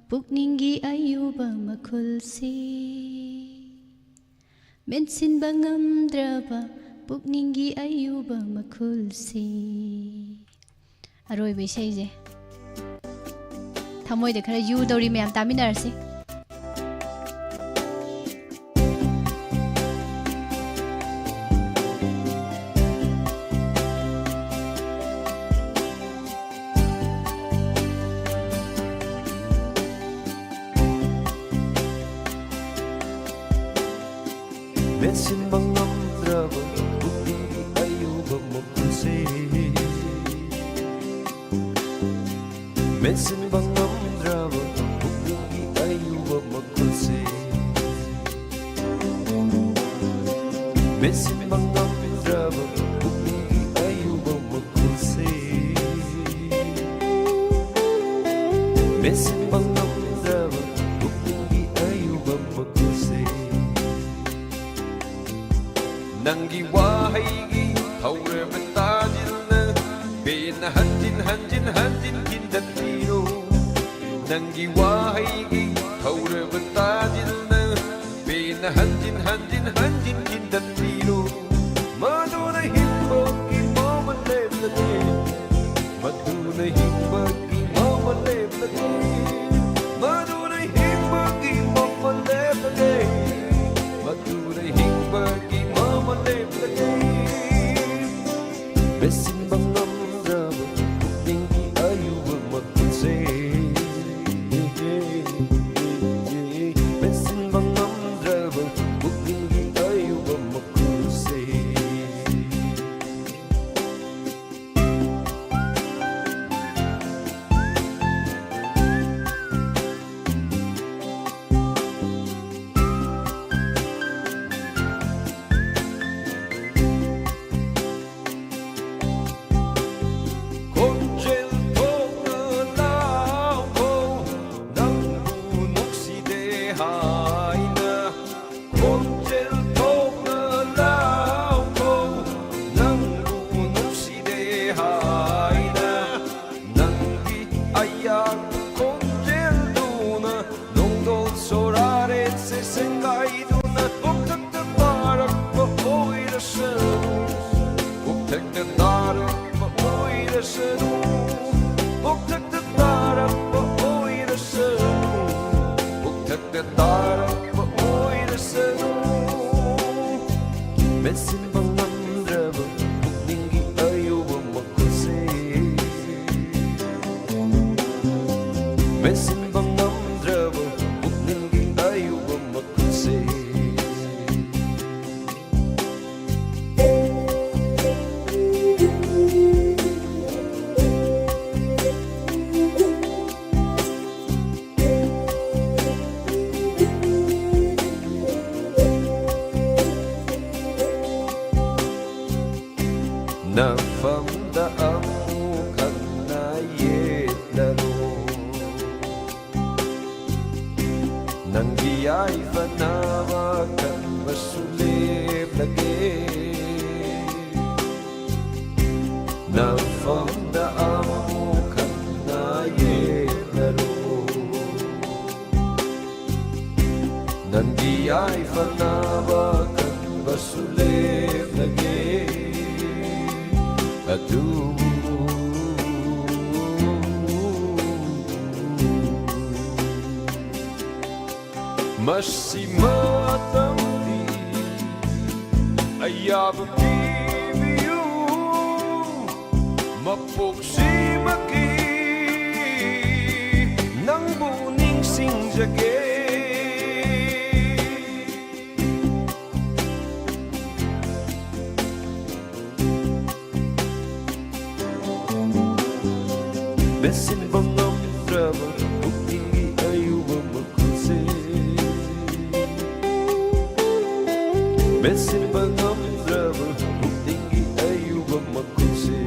ꯄꯨꯛꯅꯤꯡꯒꯤ ꯑꯌꯨꯕ ꯃꯈꯨꯜꯁꯤ, ꯃꯦꯟꯁꯤꯟꯕ ꯉꯝꯗ꯭ꯔꯕ ꯄꯨꯛꯅꯤꯡꯒꯤ ꯑꯌꯨꯕ ꯃꯈꯨꯜꯁꯤ꯫ ꯑꯔꯣꯏꯕ ꯏꯁꯩꯁꯦ ꯊꯃꯣꯏꯗ ꯈꯔ ꯌꯨꯗꯧꯔꯤ, ꯃꯌꯥꯝ ꯇꯥꯃꯤꯟꯅꯔꯁꯤ꯫ ꯃꯦꯟꯁꯤꯟꯕ ꯉꯝꯗ꯭ꯔꯕ ꯄꯨꯛꯅꯤꯡꯒꯤ ꯑꯌꯨꯕ ꯃꯈꯨꯜꯁꯦ, ꯃꯦꯟꯁꯤꯟꯕ ꯉꯝꯗ꯭ꯔꯕ ꯄꯨꯛꯅꯤꯡꯒꯤ ꯑꯌꯨꯕ ꯃꯈꯨꯜꯁꯦ, ꯃꯦꯟꯁꯤꯟꯕ ꯉꯝꯗ꯭ꯔꯕ ꯄꯨꯛꯅꯤꯡꯒꯤ ꯑꯌꯨꯕ ꯃꯈꯨꯜꯁꯦ, ꯃꯦꯟꯁꯤꯟꯕ ꯉꯝꯗ꯭ꯔꯕ ꯄꯨꯛꯅꯤꯡꯒꯤ ꯑꯌꯨꯕ ꯃꯈꯨꯜꯁꯦ꯫ ꯅꯪꯒꯤ ꯋꯥꯍꯩꯒꯤ ꯊꯧꯔꯕ ꯇꯥꯖꯤꯜꯅ ꯄꯦꯟꯅ ꯍꯟꯖꯤꯟ ꯍꯟꯖꯤꯟ ꯍꯟꯖꯤꯟ ꯊꯤꯟꯗꯠꯄꯤꯔꯣ꯫ ꯅꯪꯒꯤ ꯋꯥꯍꯩꯒꯤ ꯊꯧꯔꯕ ꯇꯥꯖꯤꯜꯅ ꯄꯦꯟꯅ ꯍꯟꯖꯤꯟ ꯍꯟꯖꯤꯟ ꯍꯟꯖꯤꯟ ꯊꯤꯟꯗꯠꯄꯤꯔꯣ꯫ ꯃꯗꯨꯅ ꯍꯤꯡꯕꯒꯤ ꯃꯃꯜ ꯂꯦꯞꯂꯒꯦ꯫ ꯃꯗꯨꯅ ꯍꯤꯡꯕꯒꯤ ꯃꯃꯜ ꯂꯦꯞꯂꯒꯦ꯫ ꯃꯗꯨꯅ ꯍꯤꯡꯕꯒꯤ ꯃꯃꯜ ꯂꯦꯞꯂꯒꯦ꯫ ꯃꯗꯨꯅ ꯍꯤꯡꯕꯒꯤ ꯃꯃꯜ ꯂꯦꯞꯂꯒꯦ꯫ ꯃꯦꯠꯁꯤꯟꯕ ꯉꯝꯗ꯭ꯔꯕ ꯄꯨꯛꯅꯤꯡꯒꯤ ꯑꯌꯨꯕ ꯃꯈꯨꯜꯁꯦ꯫ ꯃꯦꯠꯁꯤꯟꯕ ꯉꯝꯗ꯭ꯔꯕ ꯄꯨꯛꯅꯤꯡꯒꯤ ꯑꯌꯨꯕ ꯃꯈꯨꯜꯁꯦ꯫ ꯈꯣꯟꯖꯦꯜ ꯊꯣꯛꯅ ꯂꯥꯎꯈꯣ, ꯅꯪꯕꯨ ꯅꯨꯡꯁꯤꯗꯦ ꯍꯥꯏꯅ꯫ ꯈꯣꯟꯖꯦꯜ ꯊꯣꯛꯅ ꯂꯥꯎꯈꯣ, ꯅꯪꯕꯨ ꯅꯨꯡꯁꯤꯗꯦ ꯍꯥꯏꯅ꯫ ꯅꯪꯒꯤ ꯑꯌꯥꯛꯄ ꯈꯣꯟꯖꯦꯜꯗꯨꯅ ꯅꯣꯡꯗꯣꯜ ꯁꯣꯔꯥꯔꯦꯠꯁꯦ ꯁꯦꯡꯒꯥꯏꯗꯨꯅ ꯀꯣꯛꯊꯛꯇ ꯇꯥꯔꯛꯄ ꯑꯣꯏꯔꯁꯅꯨ꯫ ꯀꯣꯛꯊꯛꯇ ꯇꯥꯔꯛꯄ ꯑꯣꯏꯔꯁꯅꯨ꯫ ꯀꯣꯛꯊꯛꯇ ꯇꯥꯔꯛꯄ ꯑꯣꯏꯔꯁꯅꯨ꯫ ꯀꯣꯛꯊꯛꯇ ꯇꯥꯔꯛꯄ ꯑꯣꯏꯔꯁꯅꯨ꯫ ꯃꯦꯟꯁꯤꯟꯕ ꯉꯝꯗ꯭ꯔꯕ ꯄꯨꯛꯅꯤꯡꯒꯤ ꯑꯌꯨꯕ ꯃꯈꯨꯜꯁꯦ꯫ ꯃꯦꯟꯁꯤꯟꯕ ꯉꯝꯗ꯭ꯔꯕ ꯄꯨꯛꯅꯤꯡꯒꯤ ꯑꯌꯨꯕ ꯃꯈꯨꯜꯁꯦ꯫ ꯅꯐꯝꯗ ꯑꯃꯨꯛ ꯍꯟꯅ ꯌꯦꯠꯂꯔꯣ꯫ ꯅꯪꯒꯤ ꯌꯥꯏꯐꯅꯕ ꯈꯟꯕꯁꯨ ꯂꯦꯞꯂꯒꯦ꯫ ꯅꯐꯝꯗ ꯑꯃꯨꯛ ꯍꯟꯅ ꯌꯦꯡꯂꯔꯣ꯫ ꯅꯪꯒꯤ ꯌꯥꯏꯐꯅꯕ ꯈꯟꯕꯁꯨ ꯂꯦꯞꯂꯒꯦ꯫ ꯑꯗꯨꯕꯨ ꯃꯁꯤ ꯃꯇꯝꯗꯤ ꯑꯌꯥꯕ ꯄꯤꯕꯤꯌꯨ꯫ ꯃꯄꯣꯛꯁꯤꯃꯒꯤ ꯅꯪꯕꯨ ꯅꯤꯡꯁꯤꯡꯖꯒꯦ꯫ ꯃꯦꯠꯁꯤꯟꯕ ꯉꯝꯗ꯭ꯔꯕ ꯄꯨꯛꯅꯤꯡꯒꯤ ꯑꯌꯨꯕ ꯃꯈꯨꯜꯁꯦ꯫ ꯃꯦꯠꯁꯤꯟꯕ ꯉꯝꯗ꯭ꯔꯕ ꯄꯨꯛꯅꯤꯡꯒꯤ ꯑꯌꯨꯕ ꯃꯈꯨꯜꯁꯦ꯫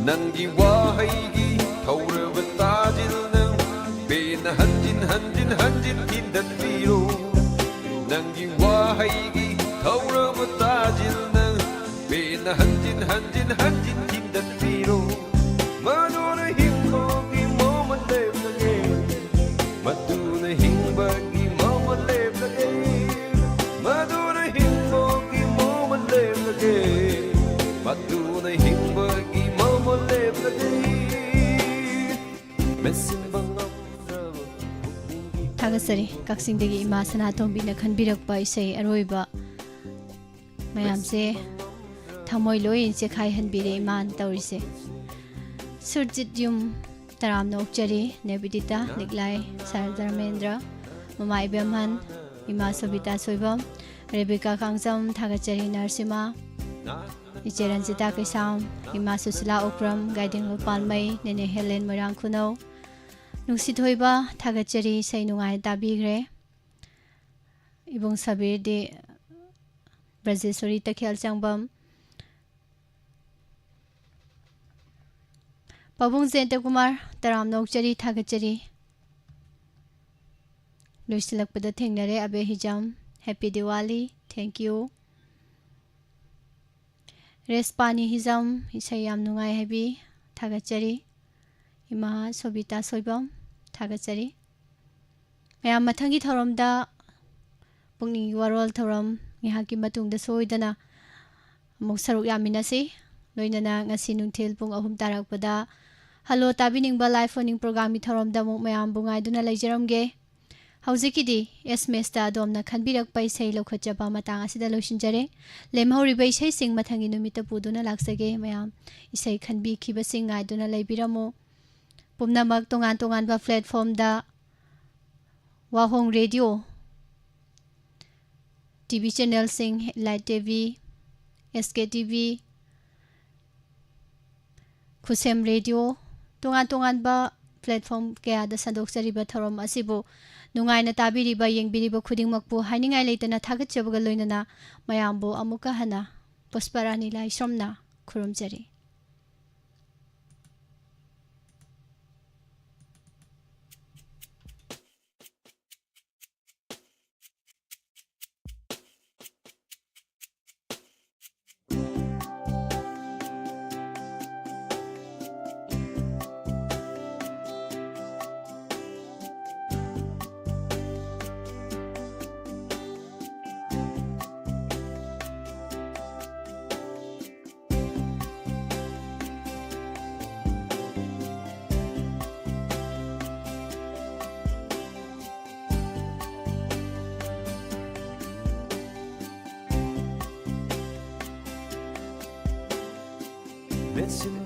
ꯅꯪꯒꯤ ꯋꯥꯍꯩꯒꯤ ꯊꯧꯔꯕ ꯇꯥꯖꯤꯜꯅ ꯄꯦꯟꯅ ꯍꯟꯖꯤꯟ ꯍꯟꯖꯤꯟ ꯍꯟꯖꯤꯟ ꯊꯤꯟꯗꯠꯄꯤꯔꯣ꯫ ꯅꯪꯒꯤ ꯋꯥꯍꯩꯒꯤ ꯊꯧꯔꯕ ꯇꯥꯖꯤꯜꯅ ꯄꯦꯟꯅ ꯍꯟꯖꯤꯟ ꯍꯟꯖꯤꯟ ꯍꯟꯖꯤꯟ ꯊꯤꯟꯗꯠꯄꯤꯔꯣ꯫ ꯃꯗꯨꯅ ꯍꯤꯡꯕꯒꯤ ꯃꯃꯜ ꯂꯦꯞꯂꯒꯦ꯫ ꯃꯗꯨꯅ ꯍꯤꯡꯕꯒꯤ ꯃꯃꯜ ꯂꯦꯞꯂꯒꯦ꯫ ꯃꯗꯨꯅ ꯍꯤꯡꯕꯒꯤ ꯃꯃꯜ ꯂꯦꯞꯂꯒꯦ꯫ ꯃꯗꯨꯅ ꯍꯤꯡꯕꯒꯤ ꯃꯃꯜ ꯂꯦꯞꯂꯒꯦ꯫ ꯃꯦꯠꯁꯤꯟꯕ ꯉꯝꯗ꯭ꯔꯕ ꯄꯨꯛꯅꯤꯡꯒꯤ ꯊꯥꯒꯠꯆꯔꯤ꯫ ꯀꯛꯆꯤꯡꯗꯒꯤ ꯏꯃꯥ ꯁꯅꯥꯇꯣꯝꯕꯤꯅ ꯈꯟꯕꯤꯔꯛꯄ ꯏꯁꯩ ꯑꯔꯣꯏꯕ ꯃꯌꯥꯝꯁꯦ ꯊꯃꯣꯏ ꯂꯣꯏ ꯆꯦꯈꯥꯏꯍꯟꯕꯤꯔꯦ ꯏꯃꯥꯅ ꯇꯧꯔꯤꯁꯦ꯫ ꯁꯨꯔꯖꯤꯠ ꯌꯨꯝ ꯇꯔꯥꯝꯅ ꯑꯣꯛꯆꯔꯤ꯫ ꯅꯦꯕꯤꯗꯤꯇꯥ ꯂꯤꯛꯂꯥꯏ, ꯁꯥꯔ ꯙꯔꯃꯦꯟꯗ꯭ꯔ, ꯃꯃꯥ ꯏꯕꯦꯝꯍꯟ, ꯏꯃꯥ ꯁꯣꯕꯤꯇꯥ ꯁꯣꯏꯕꯝ, ꯔꯦꯕꯤꯀꯥ ꯀꯥꯡꯖꯝ, ꯊꯥꯒꯠꯆꯔꯤ ꯅꯔꯁꯤꯃꯥ, ꯏꯆꯦ ꯔꯟꯖꯤꯇꯥ ꯀꯩꯁꯥꯝ, ꯏꯃꯥ ꯁꯨꯁꯤꯂꯥ ꯎꯄ꯭ꯔꯝ, ꯒꯥꯏꯗꯤꯡꯂꯨ ꯄꯥꯜꯃꯩ, ꯅꯦꯅꯦ ꯍꯦꯂꯦꯟ ꯃꯣꯏꯔꯥꯡ ꯈꯨꯅꯧ, ꯅꯨꯡꯁꯤꯊꯣꯏꯕ, ꯊꯥꯒꯠꯆꯔꯤ, ꯏꯁꯩ ꯅꯨꯡꯉꯥꯏꯅ ꯇꯥꯕꯤꯈ꯭ꯔꯦ꯫ ꯏꯕꯨꯡ ꯁꯕꯤꯔꯗꯤ ꯕ꯭ꯔꯖꯦꯁꯣꯔꯤ ꯇꯈꯦꯜ ꯆꯪꯕꯝ, ꯄꯥꯕꯨꯡ ꯖꯌꯟꯇ ꯀꯨꯃꯥꯔ, ꯇꯔꯥꯝꯅ ꯑꯣꯛꯆꯔꯤ, ꯊꯥꯒꯠꯆꯔꯤ꯫ ꯂꯣꯏꯁꯤꯜꯂꯛꯄꯗ ꯊꯦꯡꯅꯔꯦ꯫ ꯑꯕꯦ ꯍꯤꯖꯝ, Happy Diwali, thank you꯫ ꯔꯦꯁꯄꯥꯅꯤ ꯍꯤꯖꯝ, ꯏꯁꯩ ꯌꯥꯝ ꯅꯨꯡꯉꯥꯏ ꯍꯥꯏꯕꯤ, ꯊꯥꯒꯠꯆꯔꯤ꯫ ꯏꯃꯥ ꯁꯣꯕꯤꯇꯥ ꯁꯣꯏꯕꯝ, ꯊꯥꯒꯠꯆꯔꯤ꯫ ꯃꯌꯥꯝ, ꯃꯊꯪꯒꯤ ꯊꯧꯔꯝꯗ ꯄꯨꯛꯅꯤꯡꯒꯤ ꯋꯥꯔꯣꯜ ꯊꯧꯔꯝ ꯉꯥꯏꯍꯥꯛꯀꯤ ꯃꯇꯨꯡꯗ ꯁꯣꯏꯗꯅ ꯑꯃꯨꯛ ꯁꯔꯨꯛ ꯌꯥꯃꯤꯟꯅꯁꯤ꯫ ꯂꯣꯏꯅꯅ ꯉꯁꯤ ꯅꯨꯡꯊꯤꯜ ꯄꯨꯡ ꯑꯍꯨꯝ ꯇꯥꯔꯛꯄꯗ ꯍꯜꯂꯣ ꯇꯥꯕꯤꯅꯤꯡꯕ live phone-in program-ꯒꯤ ꯊꯧꯔꯝꯗ ꯑꯃꯨꯛ ꯃꯌꯥꯝꯕꯨ ꯉꯥꯏꯗꯨꯅ ꯂꯩꯖꯔꯝꯒꯦ꯫ ꯍꯧꯖꯤꯛꯀꯤꯗꯤ ꯑꯦꯁ ꯃꯦꯁꯇ ꯑꯗꯣꯝꯅ ꯈꯟꯕꯤꯔꯛꯄ ꯏꯁꯩ ꯂꯧꯈꯠꯆꯕ ꯃꯇꯥꯡ ꯑꯁꯤꯗ ꯂꯣꯏꯁꯤꯟꯖꯔꯦ꯫ ꯂꯦꯝꯍꯧꯔꯤꯕ ꯏꯁꯩꯁꯤꯡ ꯃꯊꯪꯒꯤ ꯅꯨꯃꯤꯠꯇ ꯄꯨꯗꯨꯅ ꯂꯥꯛꯆꯒꯦ꯫ ꯃꯌꯥꯝ ꯏꯁꯩ ꯈꯟꯕꯤꯈꯤꯕꯁꯤꯡ ꯉꯥꯏꯗꯨꯅ ꯂꯩꯕꯤꯔꯝꯃꯨ꯫ ꯄꯨꯝꯅꯃꯛ ꯇꯣꯉꯥꯟ ꯇꯣꯉꯥꯟꯕ platform-ꯗ ꯋꯥꯍꯣꯡ Radio, TV channel-ꯁꯤꯡ, Light TV, SKTV, ꯈꯨꯁꯦꯝ Radio, ꯇꯣꯉꯥꯟ ꯇꯣꯉꯥꯟꯕ platform ꯀꯌꯥꯗ ꯁꯟꯗꯣꯛꯆꯔꯤꯕ ꯊꯧꯔꯝ ꯑꯁꯤꯕꯨ ꯅꯨꯡꯉꯥꯏꯅ ꯇꯥꯕꯤꯔꯤꯕ, ꯌꯦꯡꯕꯤꯔꯤꯕ ꯈꯨꯗꯤꯡꯃꯛꯄꯨ ꯍꯥꯏꯅꯤꯡꯉꯥꯏ ꯂꯩꯇꯅ ꯊꯥꯒꯠꯆꯕꯒ ꯂꯣꯏꯅꯅ ꯃꯌꯥꯝꯕꯨ ꯑꯃꯨꯛꯀ ꯍꯟꯅ ꯄꯨꯁꯄꯔꯥꯅꯤ ꯂꯥꯏꯁ꯭ꯔꯝꯅ ꯈꯨꯔꯨꯝꯖꯔꯤ꯫ It's in